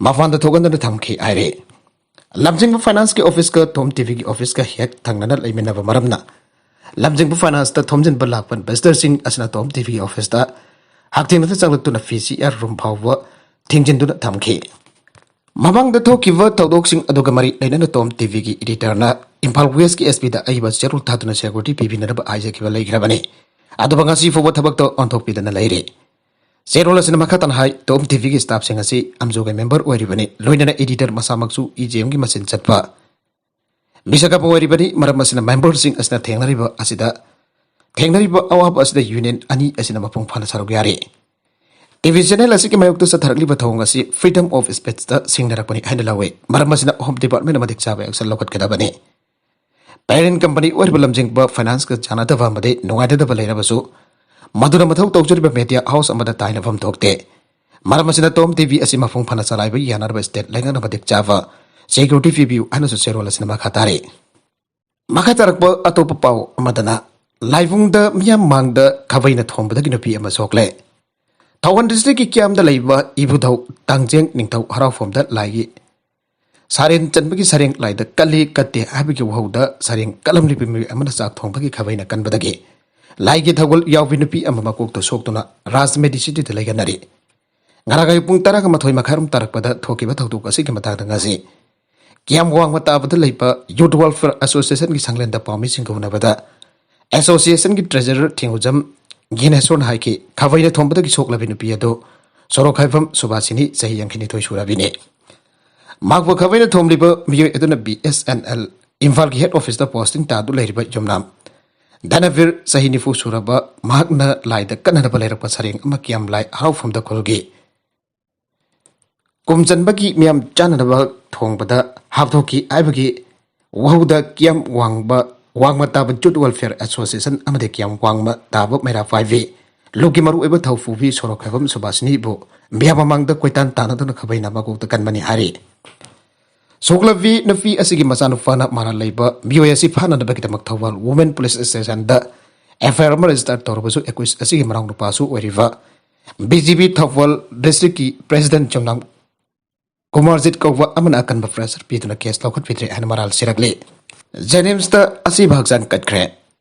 ꯃꯄꯥꯟꯗ ꯊꯣꯛꯍꯟꯗꯨꯅ ꯊꯝꯈꯤ ꯍꯥꯏꯔꯤ꯫ ꯂꯝꯖꯤꯡꯕ ꯐꯥꯏꯅꯥꯟꯁꯀꯤ ꯑꯣꯐꯤꯁꯀ ꯇꯣꯝ ꯇꯤꯚꯤꯒꯤ ꯑꯣꯐꯤꯁꯀ ꯍꯦꯛ ꯊꯪꯅꯅ ꯂꯩꯃꯤꯟꯅꯕ ꯃꯔꯝꯅ ꯂꯝꯖꯤꯡꯕ ꯐꯥꯏꯅꯥꯟꯁꯇ ꯊꯣꯝꯖꯤꯟꯕ ꯂꯥꯛꯄ ꯏꯟꯚꯦꯁꯇꯔꯁꯤꯡ ꯑꯁꯤꯅ ꯇꯣꯝ ꯇꯤꯚꯤꯒꯤ ꯑꯣꯐꯤꯁꯇ ꯍꯛꯊꯦꯡꯅꯗ ꯆꯪꯂꯛꯇꯨꯅ ꯄꯤ ꯁꯤ ꯑꯥꯔ ꯔꯨꯝ ꯐꯥꯎꯕ ꯊꯤꯡꯖꯤꯟꯗꯨꯅ ꯊꯝꯈꯤ꯫ ꯃꯃꯥꯡꯗ ꯊꯣꯛꯈꯤꯕ ꯊꯧꯗꯣꯛꯁꯤꯡ ꯑꯗꯨꯒ ꯃꯔꯤ ꯂꯩꯅꯅ ꯇꯣꯝ ꯇꯤꯚꯤꯒꯤ ꯏꯗꯤꯇꯔꯅ ꯏꯝꯐꯥꯜ ꯋꯦꯁꯀꯤ ꯑꯦꯁ ꯄꯤꯗ ꯑꯏꯕ ꯆꯦꯔꯣꯜ ꯊꯥꯗꯨꯅ ꯁꯦꯀ꯭ꯌꯨꯔꯤꯇꯤ ꯄꯤꯕꯤꯅꯅꯕ ꯍꯥꯏꯖꯈꯤꯕ ꯂꯩꯈ꯭ꯔꯕꯅꯤ꯫ ꯑꯗꯨꯕꯨ ꯉꯁꯤ ꯐꯥꯎꯕ ꯊꯕꯛꯇꯣ ꯑꯣꯟꯊꯣꯛꯄꯤꯗꯅ ꯂꯩꯔꯤ꯫ ꯆꯦꯔꯣꯜ ꯑꯁꯤꯅ ꯃꯈꯥ ꯇꯥꯅ ꯍꯥꯏ, ꯇꯣꯝ ꯇꯤꯚꯤꯒꯤ ꯁ꯭ꯇꯥꯐꯁꯤꯡ ꯑꯁꯤ ꯑꯝꯖꯣꯒꯤ ꯃꯦꯝꯕꯔ ꯑꯣꯏꯔꯤꯕꯅꯤ, ꯂꯣꯏꯅꯅ ꯏꯗꯤꯇꯔ ꯃꯁꯥꯃꯛꯁꯨ ꯏ ꯖꯤ ꯑꯦꯝꯒꯤ ꯃꯆꯤꯟ ꯆꯠꯄ ꯃꯤꯁꯛ ꯑꯃ ꯑꯣꯏꯔꯤꯕꯅꯤ꯫ ꯃꯔꯝ ꯑꯁꯤꯅ ꯃꯦꯝꯕꯔꯁꯤꯡ ꯑꯁꯤꯅ ꯊꯦꯡꯅꯔꯤꯕ ꯑꯁꯤꯗ, ꯊꯦꯡꯅꯔꯤꯕ ꯑꯋꯥꯕ ꯑꯁꯤꯗ ꯌꯨꯅꯤꯌꯟ ꯑꯅꯤ ꯑꯁꯤꯅ ꯃꯄꯨꯡ ꯐꯥꯅ ꯁꯔꯨꯛ ꯌꯥꯔꯤ꯫ ꯇꯤꯚꯤ ꯆꯦꯅꯦꯜ ꯑꯁꯤꯒꯤ ꯃꯥꯌꯣꯛꯇ ꯆꯠꯊꯔꯛꯂꯤꯕ ꯊꯧꯑꯣꯡ ꯑꯁꯤ freedom of speech ꯇ ꯁꯤꯡꯅꯔꯛꯄꯅꯤ ꯍꯥꯏꯅ ꯂꯧꯏ꯫ ꯃꯔꯝ ꯑꯁꯤꯅ ꯍꯣꯝ ꯗꯤꯄꯥꯔꯠꯃꯦꯟꯅ ꯃꯇꯤꯛ ꯆꯥꯕ action ꯂꯧꯈꯠꯀꯗꯕꯅꯤ꯫ ꯄꯦꯔꯦꯟ ꯀꯝꯄꯅꯤ ꯑꯣꯏꯔꯤꯕ ꯂꯝꯖꯤꯡꯕ ꯐꯥꯏꯅꯥꯟꯁꯀ ꯆꯥꯟꯅꯗꯕ ꯑꯃꯗꯤ ꯅꯨꯡꯉꯥꯏꯅꯗꯕ ꯂꯩꯔꯕꯁꯨ, ꯃꯗꯨꯅ ꯃꯊꯧ ꯇꯧꯖꯔꯤꯕ ꯃꯦꯗꯤꯌꯥ ꯍꯥꯎꯁ ꯑꯃꯗ ꯇꯥꯏꯅꯐꯝ ꯊꯣꯛꯇꯦ꯫ ꯃꯔꯝ ꯑꯁꯤꯅ ꯇꯣꯝ ꯇꯤꯚꯤ ꯑꯁꯤ ꯃꯄꯨꯡ ꯐꯥꯅ ꯆꯂꯥꯏꯕ ꯌꯥꯅꯅꯕ ꯁ꯭ꯇꯦꯠ ꯂꯩꯉꯥꯛꯅ ꯃꯇꯤꯛ ꯆꯥꯕ ꯁꯦꯀ꯭ꯌꯨꯔꯤꯇꯤ ꯄꯤꯕꯤꯌꯨ ꯍꯥꯏꯅꯁꯨ ꯆꯦꯔꯣꯜ ꯑꯁꯤꯅ ꯃꯈꯥ ꯇꯥꯔꯤ꯫ ꯃꯈꯥ ꯇꯥꯔꯛꯄ ꯑꯇꯣꯞꯄ ꯄꯥꯎ ꯑꯃꯗꯅ, ꯂꯥꯏꯕꯨꯡꯗ ꯃꯤꯌꯥꯝ ꯃꯥꯡꯗ ꯈꯥꯕꯩꯅ ꯊꯣꯝꯕꯗꯒꯤ ꯅꯨꯄꯤ ꯑꯃ ꯁꯣꯛꯂꯦ꯫ ꯊꯧꯕꯥꯜ ꯗꯤꯁꯇ꯭ꯔꯤꯛꯀꯤ ꯀꯤꯌꯥꯝꯗ ꯂꯩꯕ ꯏꯕꯨꯙꯧ ꯇꯥꯡꯖꯦꯡ ꯅꯤꯡꯊꯧ ꯍꯔꯥꯎꯐꯝꯗ ꯂꯥꯏꯒꯤ ꯁꯥꯔꯦꯟ ꯆꯟꯕꯒꯤ ꯁꯔꯦꯡ ꯂꯥꯏꯗ ꯀꯜꯂꯤ ꯀꯠꯇꯦ ꯍꯥꯏꯕꯒꯤ ꯋꯥꯍꯧꯗ ꯁꯔꯦꯡ ꯀꯜꯂꯝꯂꯤꯕ ꯃꯤꯑꯣꯏ ꯑꯃꯅ ꯆꯥꯛ ꯊꯣꯡꯕꯒꯤ ꯈꯥꯕꯩꯅ ꯀꯟꯕꯗꯒꯤ ꯂꯥꯏꯒꯤ ꯊꯧꯒꯜ ꯌꯥꯎꯕꯤ ꯅꯨꯄꯤ ꯑꯃ ꯃꯀꯣꯛꯇ ꯁꯣꯛꯇꯨꯅ ꯔꯥꯖ ꯃꯦꯗꯤꯁꯤꯇꯤꯗ ꯂꯩꯒꯟꯅꯔꯤ꯫ ꯉꯔꯥꯡ ꯑꯌꯨꯛ ꯄꯨꯡ ꯇꯔꯥꯒ ꯃꯥꯊꯣꯏ ꯃꯈꯥꯏꯔꯣꯝ ꯇꯥꯔꯛꯄꯗ ꯊꯣꯛꯈꯤꯕ ꯊꯧꯗꯣꯛ ꯑꯁꯤꯒꯤ ꯃꯇꯥꯡꯗ ꯉꯁꯤ ꯀꯤꯌꯥꯝ ꯋꯥꯡꯃ ꯇꯥꯕꯗ ꯂꯩꯕ ꯌꯨꯠ ꯋꯦꯜꯐꯤꯌꯔ ꯑꯦꯁꯣꯁꯤꯌꯦꯁꯟꯒꯤ ꯁꯪꯂꯦꯟꯗ ꯄꯥꯎꯃꯤꯁꯤꯡꯒ ꯎꯅꯕꯗ ꯑꯦꯁꯣꯁꯤꯌꯦꯁꯟꯒꯤ ꯇ꯭ꯔꯦꯖꯔꯔ ꯊꯦꯡꯉꯨꯖꯝ ꯒ꯭ꯌꯥꯅꯦꯁꯣꯔꯅ ꯍꯥꯏꯈꯤ, ꯈꯥꯕꯩꯅ ꯊꯣꯝꯕꯗꯒꯤ ꯁꯣꯛꯂꯕꯤ ꯅꯨꯄꯤ ꯑꯗꯨ ꯁꯣꯔꯣꯛꯈꯥꯏꯕꯝ ꯁꯨꯕꯥꯁꯤꯅꯤ, ꯆꯍꯤ ꯌꯥꯡꯈꯩꯅꯤꯊꯣꯏ ꯁꯨꯔꯕꯤꯅꯤ꯫ ꯃꯍꯥꯛꯄꯨ ꯈꯥꯕꯩꯅ ꯊꯣꯝꯂꯤꯕ ꯃꯤꯑꯣꯏ ꯑꯗꯨꯅ ꯕꯤ ꯑꯦꯁ ꯑꯦꯟ ꯑꯦꯜ ꯏꯝꯐꯥꯜꯒꯤ ꯍꯦꯗ ꯑꯣꯐꯤꯁꯇ ꯄꯣꯁꯇꯤꯡ ꯇꯥꯗꯨꯅ ꯂꯩꯔꯤꯕ ꯌꯨꯝꯅꯥꯝ ꯙꯅꯕꯤꯔ, ꯆꯍꯤ ꯅꯤꯐꯨ ꯁꯨꯔꯕ, ꯃꯍꯥꯛꯅ ꯂꯥꯏꯗ ꯀꯠꯅꯅꯕ ꯂꯩꯔꯛꯄ ꯁꯔꯦꯡ ꯑꯃ ꯀꯤꯌꯥꯝ ꯂꯥꯏ ꯍꯔꯥꯎꯐꯝꯗ ꯈꯨꯜꯒꯤ ꯀꯨꯝ ꯆꯟꯕꯒꯤ ꯃꯤꯌꯥꯝ ꯆꯥꯅꯅꯕ ꯊꯣꯡꯕꯗ ꯍꯥꯞꯊꯣꯛꯈꯤ ꯍꯥꯏꯕꯒꯤ ꯋꯥꯍꯧꯗ ꯀꯤꯌꯥꯝ ꯋꯥꯡꯕ, ꯋꯥꯡꯃ ꯇꯥꯕ ꯌꯨꯠ ꯋꯦꯜꯐꯤꯌꯔ ꯑꯦꯁꯣꯁꯤꯌꯦꯁꯟ ꯑꯃꯗꯤ ꯀꯤꯌꯥꯝ ꯋꯥꯡꯃ ꯇꯥꯕ ꯃꯩꯔꯥ ꯄꯥꯏꯕꯤ ꯂꯨꯞꯀꯤ ꯃꯔꯨꯑꯣꯏꯕ ꯊꯧꯄꯨꯕꯤ ꯁꯣꯔꯣꯛꯈꯥꯏꯕꯝ ꯁꯨꯕꯥꯁꯤꯅꯤꯕꯨ ꯃꯤꯌꯥꯝ ꯃꯃꯥꯡꯗ ꯀꯣꯏꯇꯥꯟ ꯇꯥꯟꯅꯗꯨꯅ ꯈꯥꯕꯩꯅ ꯃꯀꯣꯛꯇ ꯀꯟꯕꯅꯤ ꯍꯥꯏꯔꯤ꯫ ꯁꯣꯛꯂꯕꯤ ꯅꯨꯄꯤ ꯑꯁꯤꯒꯤ ꯃꯆꯥꯅꯨꯄꯥꯅ ꯃꯔꯥꯜ ꯂꯩꯕ ꯃꯤꯑꯣꯏ ꯑꯁꯤ ꯐꯥꯅꯅꯕꯒꯤꯗꯃꯛ Thoubal Women Police Stationꯗ F I R ꯑꯃ register ꯇꯧꯔꯕꯁꯨ, accused ꯑꯁꯤꯒꯤ ꯃꯅꯥꯎꯅꯨꯄꯥꯁꯨ ꯑꯣꯏꯔꯤꯕ B J P Thoubal districtꯀꯤ president ꯆꯨꯝꯅꯥꯝ Kumarjit ꯀꯧꯕ ꯑꯃꯅ ꯑꯀꯟꯕ pressure ꯄꯤꯗꯨꯅ case ꯂꯧꯈꯠꯄꯤꯗ꯭ꯔꯦ ꯍꯥꯏꯅ ꯃꯔꯥꯜ ꯁꯤꯔꯛꯂꯤ꯫ JNIMSꯇ ꯑꯁꯤꯕ ꯍꯛꯆꯥꯡ ꯀꯠꯈ꯭ꯔꯦ꯫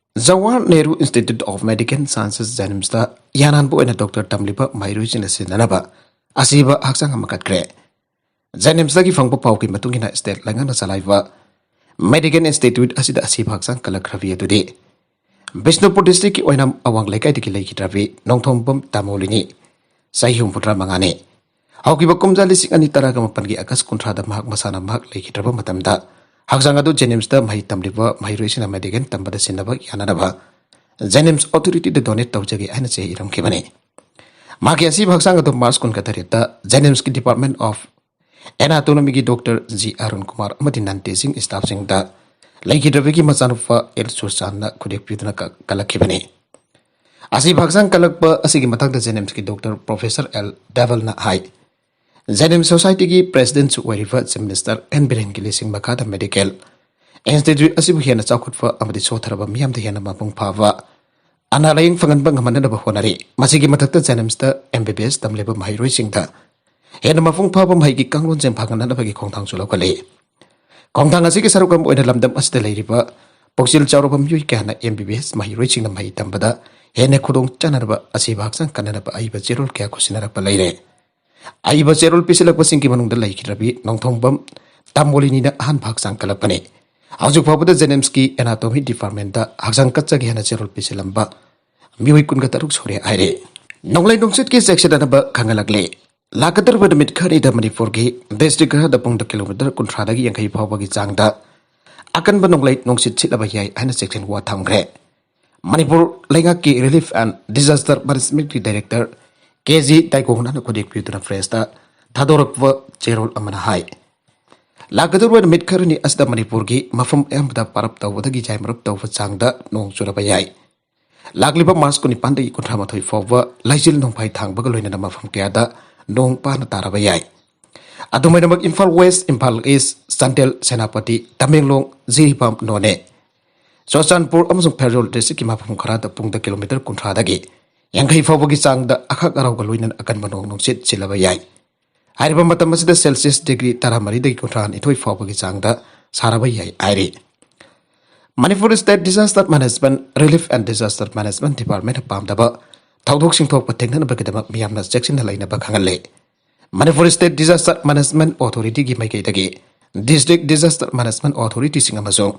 Jawaharlal Nehru Institute of Medical Sciences, JNIMSꯇ ꯌꯥꯅꯥꯟꯕ ꯑꯣꯏꯅ doctor ꯇꯝꯂꯤꯕ ꯃꯍꯩꯔꯣꯏꯁꯤꯡꯅ ꯁꯤꯟꯅꯅꯕ ꯑꯁꯤꯕ ꯍꯛꯆꯥꯡ ꯑꯃ ꯀꯠꯈ꯭ꯔꯦ꯫ JNIMSꯇꯒꯤ ꯐꯪꯕ ꯄꯥꯎꯒꯤ ꯃꯇꯨꯡ ꯏꯟꯅ, state ꯂꯩꯉꯥꯛꯅ ꯆꯂꯥꯏꯕ medical institute ꯑꯁꯤꯗ ꯑꯁꯤꯕ ꯍꯛꯆꯥꯡ ꯀꯜꯂꯛꯈ꯭ꯔꯕꯤ ꯑꯗꯨꯗꯤ ꯕꯤꯁꯅꯨꯄꯨꯔ districtꯀꯤ ꯑꯣꯏꯅ ꯑꯋꯥꯡ ꯂꯩꯀꯥꯏꯗꯒꯤ ꯂꯩꯈꯤꯗ꯭ꯔꯕꯤ ꯅꯣꯡꯊꯣꯝꯕꯝ ꯇꯥꯃꯣꯂꯤꯅꯤ, ꯆꯍꯤ ꯍꯨꯝꯐꯨꯇꯔꯥ ꯃꯉꯥꯅꯤ꯫ ꯍꯧꯈꯤꯕ ꯀꯨꯝꯖꯥ ꯂꯤꯁꯤꯡ ꯑꯅꯤ ꯇꯔꯥꯒ ꯃꯥꯄꯟꯒꯤ August ꯀꯨꯟꯊ꯭ꯔꯥꯗ ꯃꯍꯥꯛ ꯃꯁꯥꯅ ꯃꯍꯥꯛ ꯂꯩꯈꯤꯗ꯭ꯔꯕ ꯃꯇꯝꯗ, ꯍꯛꯆꯥꯡ ꯑꯗꯨ JNIMSꯇ ꯃꯍꯩ ꯇꯝꯂꯤꯕ ꯃꯍꯩꯔꯣꯏꯁꯤꯡꯅ medical ꯇꯝꯕꯗ ꯁꯤꯟꯅꯕ ꯌꯥꯅꯅꯕ JNIMS authorityꯗ donate ꯇꯧꯖꯒꯦ ꯍꯥꯏꯅ ꯆꯦ ꯏꯔꯝꯈꯤꯕꯅꯤ꯫ ꯃꯍꯥꯛꯀꯤ ꯑꯁꯤꯕ ꯍꯛꯆꯥꯡ ꯑꯗꯨ March ꯀꯨꯟꯒ ꯇꯔꯦꯠꯇ JNIMSꯀꯤ Department of Anatomy doctor G Arun Kumar ꯑꯃꯗꯤ non teaching staffꯁꯤꯡꯗ ꯂꯩꯈꯤꯗ꯭ꯔꯕꯒꯤ ꯃꯆꯥꯅꯨꯄꯥ L ꯁꯨꯔꯆꯥꯟꯅ ꯈꯨꯗꯦꯛ ꯄꯤꯗꯨꯅ ꯀ-, ꯀꯜꯂꯛꯈꯤꯕꯅꯤ꯫ ꯑꯁꯤꯕ ꯍꯛꯆꯥꯡ ꯀꯜꯂꯛꯄ ꯑꯁꯤꯒꯤ ꯃꯇꯥꯡꯗ JNIMSꯀꯤ doctor Professor L ꯗꯦꯕꯜꯅ ꯍꯥꯏ꯫ JNIMS societyꯒꯤ presidentꯁꯨ ꯑꯣꯏꯔꯤꯕ Chief Minister N ꯕꯤꯔꯦꯟꯒꯤ ꯂꯤꯁꯤꯡ ꯃꯈꯥꯗ medical institute ꯑꯁꯤꯕꯨ ꯍꯦꯟꯅ ꯆꯥꯎꯈꯠꯄ ꯑꯃꯗꯤ ꯁꯣꯠꯊꯔꯕ ꯃꯤꯌꯥꯝꯗ ꯍꯦꯟꯅ ꯃꯄꯨꯡ ꯐꯥꯕ ꯑꯅꯥ ꯂꯥꯌꯦꯡ ꯐꯪꯍꯟꯕ ꯉꯝꯍꯟꯅꯕ ꯍꯣꯠꯅꯔꯤ꯫ ꯃꯁꯤꯒꯤ ꯃꯊꯛꯇ JNIMSꯇ M B B S ꯇꯝꯂꯤꯕ ꯃꯍꯩꯔꯣꯏꯁꯤꯡꯗ ꯍꯦꯟꯅ ꯃꯄꯨꯡ ꯐꯥꯕ ꯃꯍꯩꯒꯤ ꯀꯥꯡꯂꯣꯟꯁꯤꯡ ꯐꯪꯍꯟꯅꯕꯒꯤ ꯈꯣꯡꯊꯥꯡꯁꯨ ꯂꯧꯈꯠꯂꯤ꯫ ꯈꯣꯡꯊꯥꯡ ꯑꯁꯤꯒꯤ ꯁꯔꯨꯛ ꯑꯃ ꯑꯣꯏꯅ ꯂꯝꯗꯝ ꯑꯁꯤꯗ ꯂꯩꯔꯤꯕ ꯄꯨꯛꯆꯦꯜ ꯆꯥꯎꯔꯕ ꯃꯤꯑꯣꯏ ꯀꯌꯥꯅ M B B S ꯃꯍꯩꯔꯣꯏꯁꯤꯡꯅ ꯃꯍꯩ ꯇꯝꯕꯗ ꯍꯦꯟꯅ ꯈꯨꯗꯣꯡ ꯆꯥꯅꯅꯕ ꯑꯁꯤꯕ ꯍꯛꯆꯥꯡ ꯀꯟꯅꯅꯕ ꯑꯏꯕ ꯆꯦꯔꯣꯜ ꯀꯌꯥ ꯈꯨꯠꯁꯤꯟꯅꯔꯛꯄ ꯂꯩꯔꯦ꯫ ꯑꯏꯕ ꯆꯦꯔꯣꯜ ꯄꯤꯁꯤꯜꯂꯛꯄꯁꯤꯡꯒꯤ ꯃꯅꯨꯡꯗ ꯂꯩꯈꯤꯗ꯭ꯔꯕꯤ ꯅꯣꯡꯊꯣꯡꯕꯝ ꯇꯥꯃꯣꯂꯤꯅꯤꯅ ꯑꯍꯥꯟꯕ ꯍꯛꯆꯥꯡ ꯀꯜꯂꯛꯄꯅꯤ꯫ ꯍꯧꯖꯤꯛ ꯐꯥꯎꯕꯗ JNIMSꯀꯤ anatomy departmentꯇ ꯍꯛꯆꯥꯡ ꯀꯠꯆꯒꯦ ꯍꯥꯏꯅ ꯆꯦꯔꯣꯜ ꯄꯤꯁꯤꯜꯂꯝꯕ ꯃꯤꯑꯣꯏ ꯀꯨꯟꯒ ꯇꯔꯨꯛ ꯁꯨꯔꯦ ꯍꯥꯏꯔꯤ꯫ ꯅꯣꯡꯂꯩ ꯅꯨꯡꯁꯤꯠꯀꯤ ꯆꯦꯛꯁꯤꯟꯅꯅꯕ ꯈꯪꯍꯜꯂꯛꯂꯤ꯫ ꯂꯥꯛꯀꯗꯧꯔꯤꯕ ꯅꯨꯃꯤꯠ ꯈꯔꯅꯤꯗ ꯃꯅꯤꯄꯨꯔꯒꯤ district ꯈꯔꯗ ꯄꯨꯡꯗ kilometer ꯀꯨꯟꯊ꯭ꯔꯥꯗꯒꯤ ꯌꯥꯡꯈꯩ ꯐꯥꯎꯕꯒꯤ ꯆꯥꯡꯗ ꯑꯀꯟꯕ ꯅꯣꯡꯂꯩ ꯅꯨꯡꯁꯤꯠ ꯁꯤꯠꯂꯕ ꯌꯥꯏ ꯍꯥꯏꯅ ꯆꯦꯛꯁꯤꯟ ꯋꯥ ꯊꯝꯈ꯭ꯔꯦ꯫ ꯃꯅꯤꯄꯨꯔ ꯂꯩꯉꯥꯛꯀꯤ Relief and Disaster Managementꯀꯤ director K G ꯗꯥꯏꯒꯣꯡꯅꯥꯅ ꯈꯨꯗꯦꯛ ꯄꯤꯗꯨꯅ pressꯇ ꯊꯥꯗꯣꯔꯛꯄ ꯆꯦꯔꯣꯜ ꯑꯃꯅ ꯍꯥꯏ, ꯂꯥꯛꯀꯗꯧꯔꯤꯕ ꯅꯨꯃꯤꯠ ꯈꯔꯅꯤ ꯑꯁꯤꯗ ꯃꯅꯤꯄꯨꯔꯒꯤ ꯃꯐꯝ ꯑꯌꯥꯝꯕꯗ ꯄꯥꯔꯞ ꯇꯧꯕꯗꯒꯤ ꯌꯥꯏꯃꯔꯞ ꯇꯧꯕ ꯆꯥꯡꯗ ꯅꯣꯡ ꯆꯨꯔꯕ ꯌꯥꯏ꯫ ꯂꯥꯛꯂꯤꯕ March ꯀꯨꯟꯅꯤꯄꯥꯟꯗꯒꯤ ꯀꯨꯟꯊ꯭ꯔꯥꯃꯥꯊꯣꯏ ꯐꯥꯎꯕ ꯂꯩꯆꯤꯜ ꯅꯣꯡꯐꯥꯏ ꯊꯥꯡꯕꯒ ꯂꯣꯏꯅꯅ ꯃꯐꯝ ꯀꯌꯥꯗ ꯅꯣꯡ ꯄꯥꯅ ꯇꯥꯔꯕ ꯌꯥꯏ꯫ ꯑꯗꯨꯝ ꯑꯣꯏꯅꯃꯛ ꯏꯝꯐꯥꯜ ꯋꯦꯁ, ꯏꯝꯐꯥꯜ ꯏꯁ, ꯆꯥꯟꯗꯦꯜ, ꯁꯦꯅꯥꯄꯇꯤ, ꯇꯃꯦꯡꯂꯣꯡ, ꯖꯤꯔꯤꯕꯥꯝ, ꯅꯣꯅꯦ, ꯆꯨꯔꯆꯥꯟꯄꯨꯔ ꯑꯃꯁꯨꯡ ꯐꯦꯔꯖꯣꯜ ꯗꯤꯁꯇ꯭ꯔꯤꯛꯀꯤ ꯃꯐꯝ ꯈꯔꯗ ꯄꯨꯡꯗ ꯀꯤꯂꯣꯃꯤꯇꯔ ꯀꯨꯟꯊ꯭ꯔꯥꯗꯒꯤ ꯌꯥꯡꯈꯩ ꯐꯥꯎꯕꯒꯤ ꯆꯥꯡꯗ ꯑꯈꯛ ꯑꯔꯥꯎꯒ ꯂꯣꯏꯅꯅ ꯑꯀꯟꯕ ꯅꯣꯡ ꯅꯨꯡꯁꯤꯠ ꯁꯤꯠꯂꯕ ꯌꯥꯏ꯫ ꯍꯥꯏꯔꯤꯕ ꯃꯇꯝ ꯑꯁꯤꯗ ꯁꯦꯜꯁꯤꯌꯁ ꯗꯤꯒ꯭ꯔꯤ ꯇꯔꯥꯃꯔꯤꯗꯒꯤ ꯀꯨꯟꯊ꯭ꯔꯥ ꯅꯤꯊꯣꯏ ꯐꯥꯎꯕꯒꯤ ꯆꯥꯡꯗ ꯁꯥꯔꯕ ꯌꯥꯏ ꯍꯥꯏꯔꯤ꯫ Manipur state disaster management, relief and disaster management ꯗꯤꯄꯥꯔꯠꯃꯦꯟꯠꯅ ꯄꯥꯝꯗꯕ ꯊꯧꯗꯣꯛꯁꯤꯡ ꯊꯣꯛꯄ ꯊꯦꯡꯅꯅꯕꯒꯤꯗꯃꯛ ꯃꯤꯌꯥꯝꯅ ꯆꯦꯛꯁꯤꯟꯅ ꯂꯩꯅꯕ ꯈꯪꯍꯜꯂꯤ꯫ ꯃꯅꯤꯄꯨꯔ ꯁ꯭ꯇꯦꯠ ꯗꯤꯖꯥꯁꯇꯔ ꯃꯦꯅꯦꯖꯃꯦꯟꯠ ꯑꯣꯊꯣꯔꯤꯇꯤꯒꯤ ꯃꯥꯏꯀꯩꯗꯒꯤ ꯗꯤꯁꯇ꯭ꯔꯤꯛ ꯗꯤꯖꯥꯁꯇꯔ ꯃꯦꯅꯦꯖꯃꯦꯟꯠ ꯑꯣꯊꯣꯔꯤꯇꯤꯁꯤꯡ ꯑꯃꯁꯨꯡ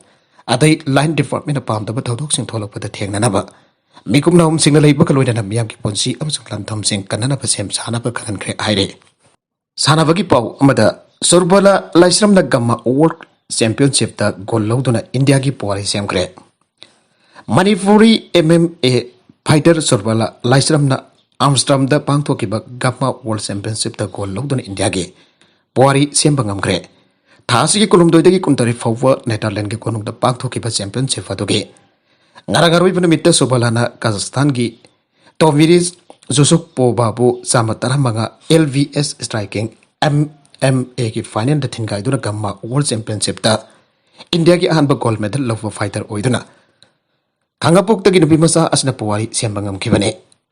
ꯑꯇꯩ ꯂꯥꯏꯟ ꯗꯤꯄꯥꯔꯠꯃꯦꯟꯠꯅ ꯄꯥꯝꯗꯕ ꯊꯧꯗꯣꯛꯁꯤꯡ ꯊꯣꯛꯂꯛꯄꯗ ꯊꯦꯡꯅꯅꯕ ꯃꯤꯀꯨꯞꯅ ꯑꯍꯨꯝꯁꯤꯡꯅ ꯂꯩꯕꯒ ꯂꯣꯏꯅꯅ ꯃꯤꯌꯥꯝꯒꯤ ꯄꯨꯟꯁꯤ ꯑꯃꯁꯨꯡ ꯂꯟꯊꯨꯝꯁꯤꯡ ꯀꯟꯅꯅꯕ ꯁꯦꯝ ꯁꯥꯅꯕ ꯈꯪꯍꯟꯈ꯭ꯔꯦ ꯍꯥꯏꯔꯤ꯫ ꯁꯥꯟꯅꯕꯒꯤ ꯄꯥꯎ ꯑꯃꯗ, ꯁꯨꯔꯕꯥꯂꯥ ꯂꯥꯏꯁ꯭ꯔꯝꯅ ꯒꯝꯃꯥ ꯋꯥꯔꯜꯗ ꯆꯦꯝꯄꯤꯌꯟꯁꯤꯞꯇ ꯒꯣꯜ ꯂꯧꯗꯨꯅ ꯏꯟꯗꯤꯌꯥꯒꯤ ꯄꯨꯋꯥꯔꯤ ꯁꯦꯝꯈ꯭ꯔꯦ꯫ Manipuri M M A fighter Surbala ꯂꯥꯏꯁ꯭ꯔꯝꯅ ꯑꯥꯝꯁꯇ꯭ꯔꯝꯗ ꯄꯥꯡꯊꯣꯛꯈꯤꯕ ꯒꯝꯃꯥ ꯋꯥꯔꯜꯗ ꯆꯦꯝꯄꯤꯌꯟꯁꯤꯞꯇ ꯒꯣꯜ ꯂꯧꯗꯨꯅ ꯏꯟꯗꯤꯌꯥꯒꯤ ꯄꯨꯋꯥꯔꯤ ꯁꯦꯝꯕ ꯉꯝꯈ꯭ꯔꯦ꯫ ꯊꯥ ꯑꯁꯤꯒꯤ ꯀꯨꯟꯍꯨꯝꯗꯣꯏꯗꯒꯤ ꯀꯨꯟꯇꯔꯦꯠ ꯐꯥꯎꯕ ꯅꯦꯗꯔꯂꯦꯟꯒꯤ ꯀꯣꯅꯨꯡꯗ ꯄꯥꯡꯊꯣꯛꯈꯤꯕ ꯆꯦꯝꯄꯤꯌꯟꯁꯤꯞ ꯑꯗꯨꯒꯤ ꯉꯔꯥꯡ ꯑꯔꯣꯏꯕ ꯅꯨꯃꯤꯠꯇ ꯁꯨꯔꯕꯥꯂꯥꯅ ꯀꯖꯥꯈꯁꯇꯥꯟꯒꯤ ꯇꯣꯃꯤꯔꯤꯁ ꯖꯨꯁꯨꯄꯣꯚꯥꯕꯨ ꯆꯥꯝꯃ ꯇꯔꯥꯃꯉꯥ ꯑꯦꯜ ꯚꯤ ꯑꯦꯁ ꯁ꯭ꯇ꯭ꯔꯥꯏꯀꯤꯡ ꯑꯦꯝ ꯑꯦꯝ ꯑꯦꯒꯤ ꯐꯥꯏꯅꯦꯜꯗ ꯊꯤꯟꯒꯥꯏꯗꯨꯅ ꯒꯝꯃꯥ ꯋꯥꯔꯜꯗ ꯆꯦꯝꯄꯤꯌꯟꯁꯤꯞꯇ ꯏꯟꯗꯤꯌꯥꯒꯤ ꯑꯍꯥꯟꯕ ꯒꯣꯜꯗ ꯃꯦꯗꯜ ꯂꯧꯕ ꯐꯥꯏꯇꯔ ꯑꯣꯏꯗꯨꯅ ꯈꯥꯡꯉꯕꯣꯛꯇꯒꯤ ꯅꯨꯄꯤ ꯃꯆꯥ ꯑꯁꯤꯅ ꯄꯨꯋꯥꯔꯤ ꯁꯦꯝꯕ ꯉꯝꯈꯤꯕꯅꯤ꯫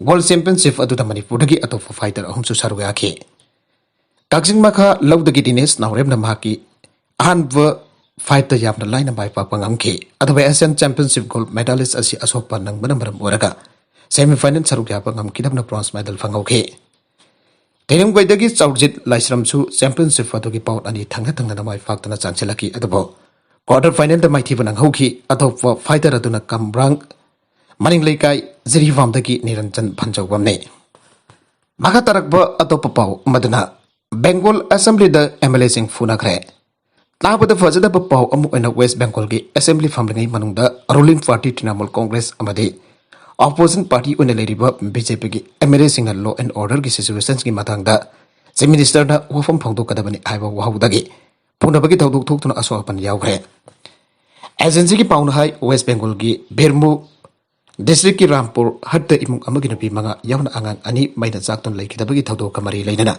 ꯋꯥꯔꯜꯗ ꯆꯦꯝꯄꯤꯌꯟꯁꯤꯞ ꯑꯗꯨꯗ ꯃꯅꯤꯄꯨꯔꯗꯒꯤ ꯑꯇꯣꯞꯄ ꯐꯥꯏꯇꯔ ꯑꯍꯨꯝꯁꯨ ꯁꯔꯨꯛ ꯌꯥꯈꯤ꯫ ꯀꯛꯆꯤꯡ ꯃꯈꯥ ꯂꯧꯗꯒꯤ ꯗꯤꯅꯦꯁ ꯅꯥꯎꯔꯦꯝꯅ ꯃꯍꯥꯛꯀꯤ ꯑꯍꯥꯟꯕ ꯐꯥꯏꯠꯇ ꯌꯥꯝꯅ ꯂꯥꯏꯅ ꯃꯥꯏ ꯄꯥꯛꯄ ꯉꯝꯈꯤ꯫ ꯑꯗꯨꯒ ꯑꯦꯁꯤꯌꯥꯟ ꯆꯦꯝꯄꯤꯌꯟꯁꯤꯞ ꯒꯣꯜꯗ ꯃꯦꯗꯥꯂꯤꯁ ꯑꯁꯤ ꯑꯁꯣꯛꯄ ꯅꯪꯕꯅ ꯃꯔꯝ ꯑꯣꯏꯔꯒ ꯁꯦꯃꯤ ꯐꯥꯏꯅꯦꯜ ꯁꯔꯨꯛ ꯌꯥꯕ ꯉꯝꯈꯤꯗꯕꯅ ꯕ꯭ꯔꯣꯟꯖ ꯃꯦꯗꯜ ꯐꯪꯍꯧꯈꯤ꯫ ꯊꯦꯅꯤꯝꯒꯩꯗꯒꯤ ꯆꯥꯎꯔꯖꯤꯠ ꯂꯥꯏꯁ꯭ꯔꯝꯁꯨ ꯆꯦꯝꯄꯤꯌꯟꯁꯤꯞ ꯑꯗꯨꯒꯤ ꯕꯥꯎꯠ ꯑꯅꯤ ꯊꯪꯅ ꯊꯪꯅꯅ ꯃꯥꯏ ꯄꯥꯛꯇꯨꯅ ꯆꯪꯁꯤꯜꯂꯛꯈꯤ꯫ ꯑꯗꯨꯕꯨ ꯀ꯭ꯋꯥꯔꯇꯔ ꯐꯥꯏꯅꯦꯜꯗ ꯃꯥꯏꯊꯤꯕ ꯅꯪꯍꯧꯈꯤ꯫ ꯑꯇꯣꯞꯄ ꯐꯥꯏꯇꯔ ꯑꯗꯨꯅ ꯀꯝꯕ꯭ꯔꯥꯡ ꯃꯅꯤꯡ ꯂꯩꯀꯥꯏ ꯖꯤꯔꯤꯕꯥꯝꯗꯒꯤ ꯅꯤꯔꯟꯖꯟ ꯐꯟꯖꯧꯕꯝꯅꯤ꯫ ꯃꯈꯥ ꯇꯥꯔꯛꯄ ꯑꯇꯣꯞꯄ ꯄꯥꯎ ꯑꯃꯗꯨꯅ, ꯕꯦꯡꯒꯣꯜ ꯑꯦꯁꯦꯝꯕ꯭ꯂꯤꯗ ꯑꯦꯝ ꯑꯦꯜ ꯑꯦꯁꯤꯡ ꯐꯨꯅꯈ꯭ꯔꯦ꯫ ꯇꯥꯕꯗ ꯐꯖꯗꯕ ꯄꯥꯎ ꯑꯃ ꯑꯣꯏꯅ ꯋꯦꯁ ꯕꯦꯡꯒꯣꯜꯒꯤ ꯑꯦꯁꯦꯝꯕ꯭ꯂꯤ ꯐꯝꯂꯤꯉꯩ ꯃꯅꯨꯡꯗ ꯔꯨꯂꯤꯡ ꯄꯥꯔꯇꯤ ꯇ꯭ꯔꯤꯅꯥꯃꯨꯜ ꯀꯣꯡꯒ꯭ꯔꯦꯁ ꯑꯃꯗꯤ ꯑꯣꯄꯣꯖꯤꯁꯟ ꯄꯥꯔꯇꯤ ꯑꯣꯏꯅ ꯂꯩꯔꯤꯕ ꯕꯤ ꯖꯦ ꯄꯤꯒꯤ ꯑꯦꯝ ꯑꯦꯜ ꯑꯦꯁꯤꯡꯅ ꯂꯣ ꯑꯦꯟ ꯑꯣꯔꯗꯔꯒꯤ ꯁꯤꯆꯨꯋꯦꯁꯟꯒꯤ ꯃꯇꯥꯡꯗ ꯆꯤꯐ ꯃꯤꯅꯤꯁꯇꯔꯗ ꯋꯥꯐꯝ ꯐꯣꯡꯗꯣꯛꯀꯗꯕꯅꯤ ꯍꯥꯏꯕ ꯋꯥꯍꯧꯗꯒꯤ ꯐꯨꯅꯕꯒꯤ ꯊꯧꯗꯣꯛ ꯊꯣꯛꯇꯨꯅ ꯑꯁꯣꯛ ꯑꯄꯟ ꯌꯥꯎꯈ꯭ꯔꯦ꯫ ꯑꯦꯖꯦꯟꯁꯤꯒꯤ ꯄꯥꯎꯅ ꯍꯥꯏ, ꯋꯦꯁ ꯕꯦꯡꯒꯣꯜꯒꯤ ꯕꯤꯔꯃꯨ ꯗꯤꯁꯇ꯭ꯔꯤꯛꯀꯤ ꯔꯥꯝꯄꯨꯔ ꯍꯠꯇ ꯏꯃꯨꯡ ꯑꯃꯒꯤ ꯅꯨꯄꯤ ꯃꯉꯥ ꯌꯥꯎꯅ ꯑꯉꯥꯡ ꯑꯅꯤ ꯃꯩꯅ ꯆꯥꯛꯇꯨꯅ ꯂꯩꯈꯤꯗꯕꯒꯤ ꯊꯧꯗꯣꯛꯀ ꯃꯔꯤ ꯂꯩꯅꯅ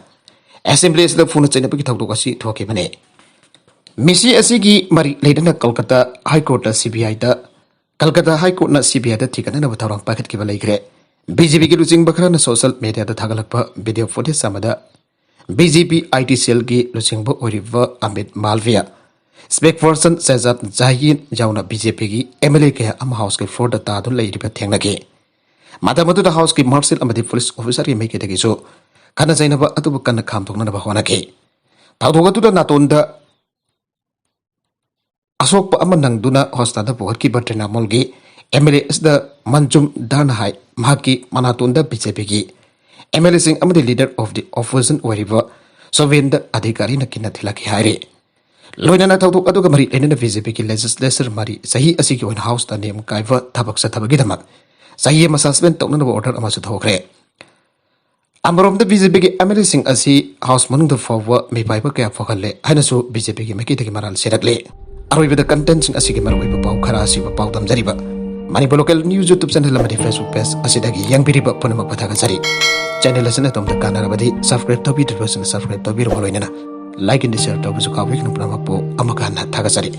ꯑꯦꯁꯦꯝꯕ꯭ꯂꯤ ꯑꯁꯤꯗ ꯐꯨꯅ ꯆꯩꯅꯕꯒꯤ ꯊꯧꯗꯣꯛ ꯑꯁꯤ ꯊꯣꯛꯈꯤꯕꯅꯤ꯫ ꯃꯤꯁꯤ ꯑꯁꯤꯒꯤ ꯃꯔꯤ ꯂꯩꯅꯅ ꯀꯜꯀꯇꯥ ꯍꯥꯏ ꯀꯣꯔꯠꯇ ꯁꯤꯕꯤꯑꯥꯏꯗ ꯀꯜꯀꯇꯥ ꯍꯥꯏ ꯀꯣꯔꯠꯅ ꯁꯤꯕꯤꯑꯥꯏꯗ ꯊꯤꯒꯠꯅꯅꯕ ꯊꯧꯔꯥꯡ ꯄꯥꯏꯈꯠꯈꯤꯕ ꯂꯩꯈ꯭ꯔꯦ꯫ ꯕꯤꯖꯦꯄꯤꯒꯤ ꯂꯨꯆꯤꯡꯕ ꯈꯔꯅ ꯁꯣꯁꯤꯌꯦꯜ ꯃꯦꯗꯤꯌꯥꯗ ꯊꯥꯒꯠꯂꯛꯄ ꯚꯤꯗꯤꯑꯣ ꯐꯨꯇꯦꯖ ꯑꯃꯗ ꯕꯤꯖꯦꯄꯤ ꯑꯥꯏ ꯇꯤ ꯁꯦꯜꯒꯤ ꯂꯨꯆꯤꯡꯕ ꯑꯣꯏꯔꯤꯕ ꯑꯃꯤꯠ ꯃꯥꯜꯚꯤꯌꯥ, ꯁ꯭ꯄꯦꯛ ꯄꯔꯁꯟ ꯁꯦꯖꯥꯗ ꯖꯥꯍꯤꯟ ꯌꯥꯎꯅ ꯕꯤꯖꯦꯄꯤꯒꯤ ꯑꯦꯝ ꯑꯦꯜ ꯑꯦ ꯀꯌꯥ ꯑꯃ ꯍꯥꯎꯁꯀꯤ ꯐ꯭ꯂꯣꯔꯗ ꯇꯥꯗꯨꯅ ꯂꯩꯔꯤꯕ ꯊꯦꯡꯅꯈꯤ꯫ ꯃꯇꯝ ꯑꯗꯨꯗ ꯍꯥꯎꯁꯀꯤ ꯃꯥꯔꯁꯦꯜ ꯑꯃꯗꯤ ꯄꯨꯂꯤꯁ ꯑꯣꯐꯤꯁꯥꯔꯒꯤ ꯃꯥꯏꯀꯩꯗꯒꯤꯁꯨ ꯈꯠꯅ ꯆꯩꯅꯕ ꯑꯗꯨꯕꯨ ꯀꯟꯅ ꯈꯥꯝꯗꯣꯛꯅꯅꯕ ꯍꯣꯠꯅꯈꯤ꯫ ꯊꯧꯗꯣꯛ ꯑꯗꯨꯗ ꯅꯥꯇꯣꯟꯗ ꯑꯁꯣꯛꯄ ꯑꯃ ꯅꯪꯗꯨꯅ ꯍꯣꯁꯄꯤꯇꯥꯜꯗ ꯄꯨꯈꯠꯈꯤꯕ ꯇ꯭ꯔꯤꯅꯥꯃꯣꯜꯒꯤ ꯑꯦꯝ ꯑꯦꯜ ꯑꯦ ꯑꯁꯤꯗ ꯃꯟꯖꯨꯝ ꯗꯥꯔꯅ ꯍꯥꯏ, ꯃꯍꯥꯛꯀꯤ ꯃꯅꯥꯇꯣꯟꯗ ꯕꯤꯖꯦꯄꯤꯒꯤ ꯑꯦꯝ ꯑꯦꯜ ꯑꯦꯁꯤꯡ ꯑꯃꯗꯤ ꯂꯤꯗꯔ ꯑꯣꯐ ꯗꯤ ꯑꯣꯄꯣꯖꯤꯁꯟ ꯑꯣꯏꯔꯤꯕ ꯁꯨꯚꯦꯟꯗ꯭ꯔ ꯑꯙꯤꯀꯥꯔꯤꯅ ꯀꯤꯟꯅ ꯊꯤꯜꯂꯛꯈꯤ ꯍꯥꯏꯔꯤ꯫ ꯂꯣꯏꯅꯅ ꯊꯧꯗꯣꯛ ꯑꯗꯨꯒ ꯃꯔꯤ ꯂꯩꯅꯅ ꯕꯤꯖꯦꯄꯤꯒꯤ ꯂꯦꯖꯤꯁꯂꯦꯆꯔ ꯃꯔꯤ ꯆꯍꯤ ꯑꯁꯤꯒꯤ ꯑꯣꯏꯅ ꯍꯥꯎꯁꯇ ꯅꯤꯌꯝ ꯀꯥꯏꯕ ꯊꯕꯛ ꯆꯠꯊꯕꯒꯤꯗꯃꯛ ꯆꯍꯤ ꯑꯃ ꯁꯁꯄꯦꯟ ꯇꯧꯅꯅꯕ ꯑꯣꯔꯗꯔ ꯑꯃꯁꯨ ꯊꯣꯛꯈ꯭ꯔꯦ꯫ ꯑꯃꯔꯣꯝꯗ ꯕꯤꯖꯦꯄꯤꯒꯤ ꯑꯦꯝ ꯑꯦꯜ ꯑꯦꯁꯤꯡ ꯑꯁꯤ ꯍꯥꯎꯁ ꯃꯅꯨꯡꯗ ꯐꯥꯎꯕ ꯃꯤꯄꯥꯏꯕ ꯀꯌꯥ ꯐꯥꯎꯍꯜꯂꯦ ꯍꯥꯏꯅꯁꯨ ꯕꯤꯖꯦꯄꯤꯒꯤ ꯃꯥꯏꯀꯩꯗꯒꯤ ꯃꯔꯥꯜ ꯁꯤꯔꯛꯂꯦ꯫ ꯑꯔꯣꯏꯕꯗ ꯀꯟꯇꯦꯟꯁꯤꯡ ꯑꯁꯤꯒꯤ ꯃꯔꯨꯑꯣꯏꯕ ꯄꯥꯎ ꯈꯔ ꯑꯁꯤꯕꯨ ꯄꯥꯎꯗꯝꯖꯔꯤꯕ Manipur local news YouTube channel ꯑꯃꯗꯤ ꯐꯦꯁꯕꯨꯛ ꯄꯦꯖ ꯑꯁꯤꯗꯒꯤ ꯌꯦꯡꯕꯤꯔꯤꯕ ꯄꯨꯝꯅꯃꯛꯄꯨ ꯊꯥꯒꯠꯆꯔꯤ꯫ ꯆꯦꯅꯦꯜ ꯑꯁꯤꯅ ꯑꯗꯣꯝꯗ ꯀꯥꯟꯅꯔꯕꯗꯤ ꯁꯕꯁꯀ꯭ꯔꯥꯏꯕ ꯇꯧꯕꯤꯗ꯭ꯔꯤꯕꯁꯤꯡꯅ ꯁꯕꯁꯀ꯭ꯔꯥꯏꯕ ꯇꯧꯕꯤꯔꯕ ꯂꯣꯏꯅꯅ ꯂꯥꯏꯛ ꯑꯃꯗꯤ ꯁꯤꯌꯔ ꯇꯧꯕꯁꯨ ꯀꯥꯎꯕꯤꯒꯅꯨ꯫ ꯄꯨꯝꯅꯃꯛꯄꯨ ꯑꯃꯨꯛꯀ ꯍꯟꯅ ꯊꯥꯒꯠꯆꯔꯤ꯫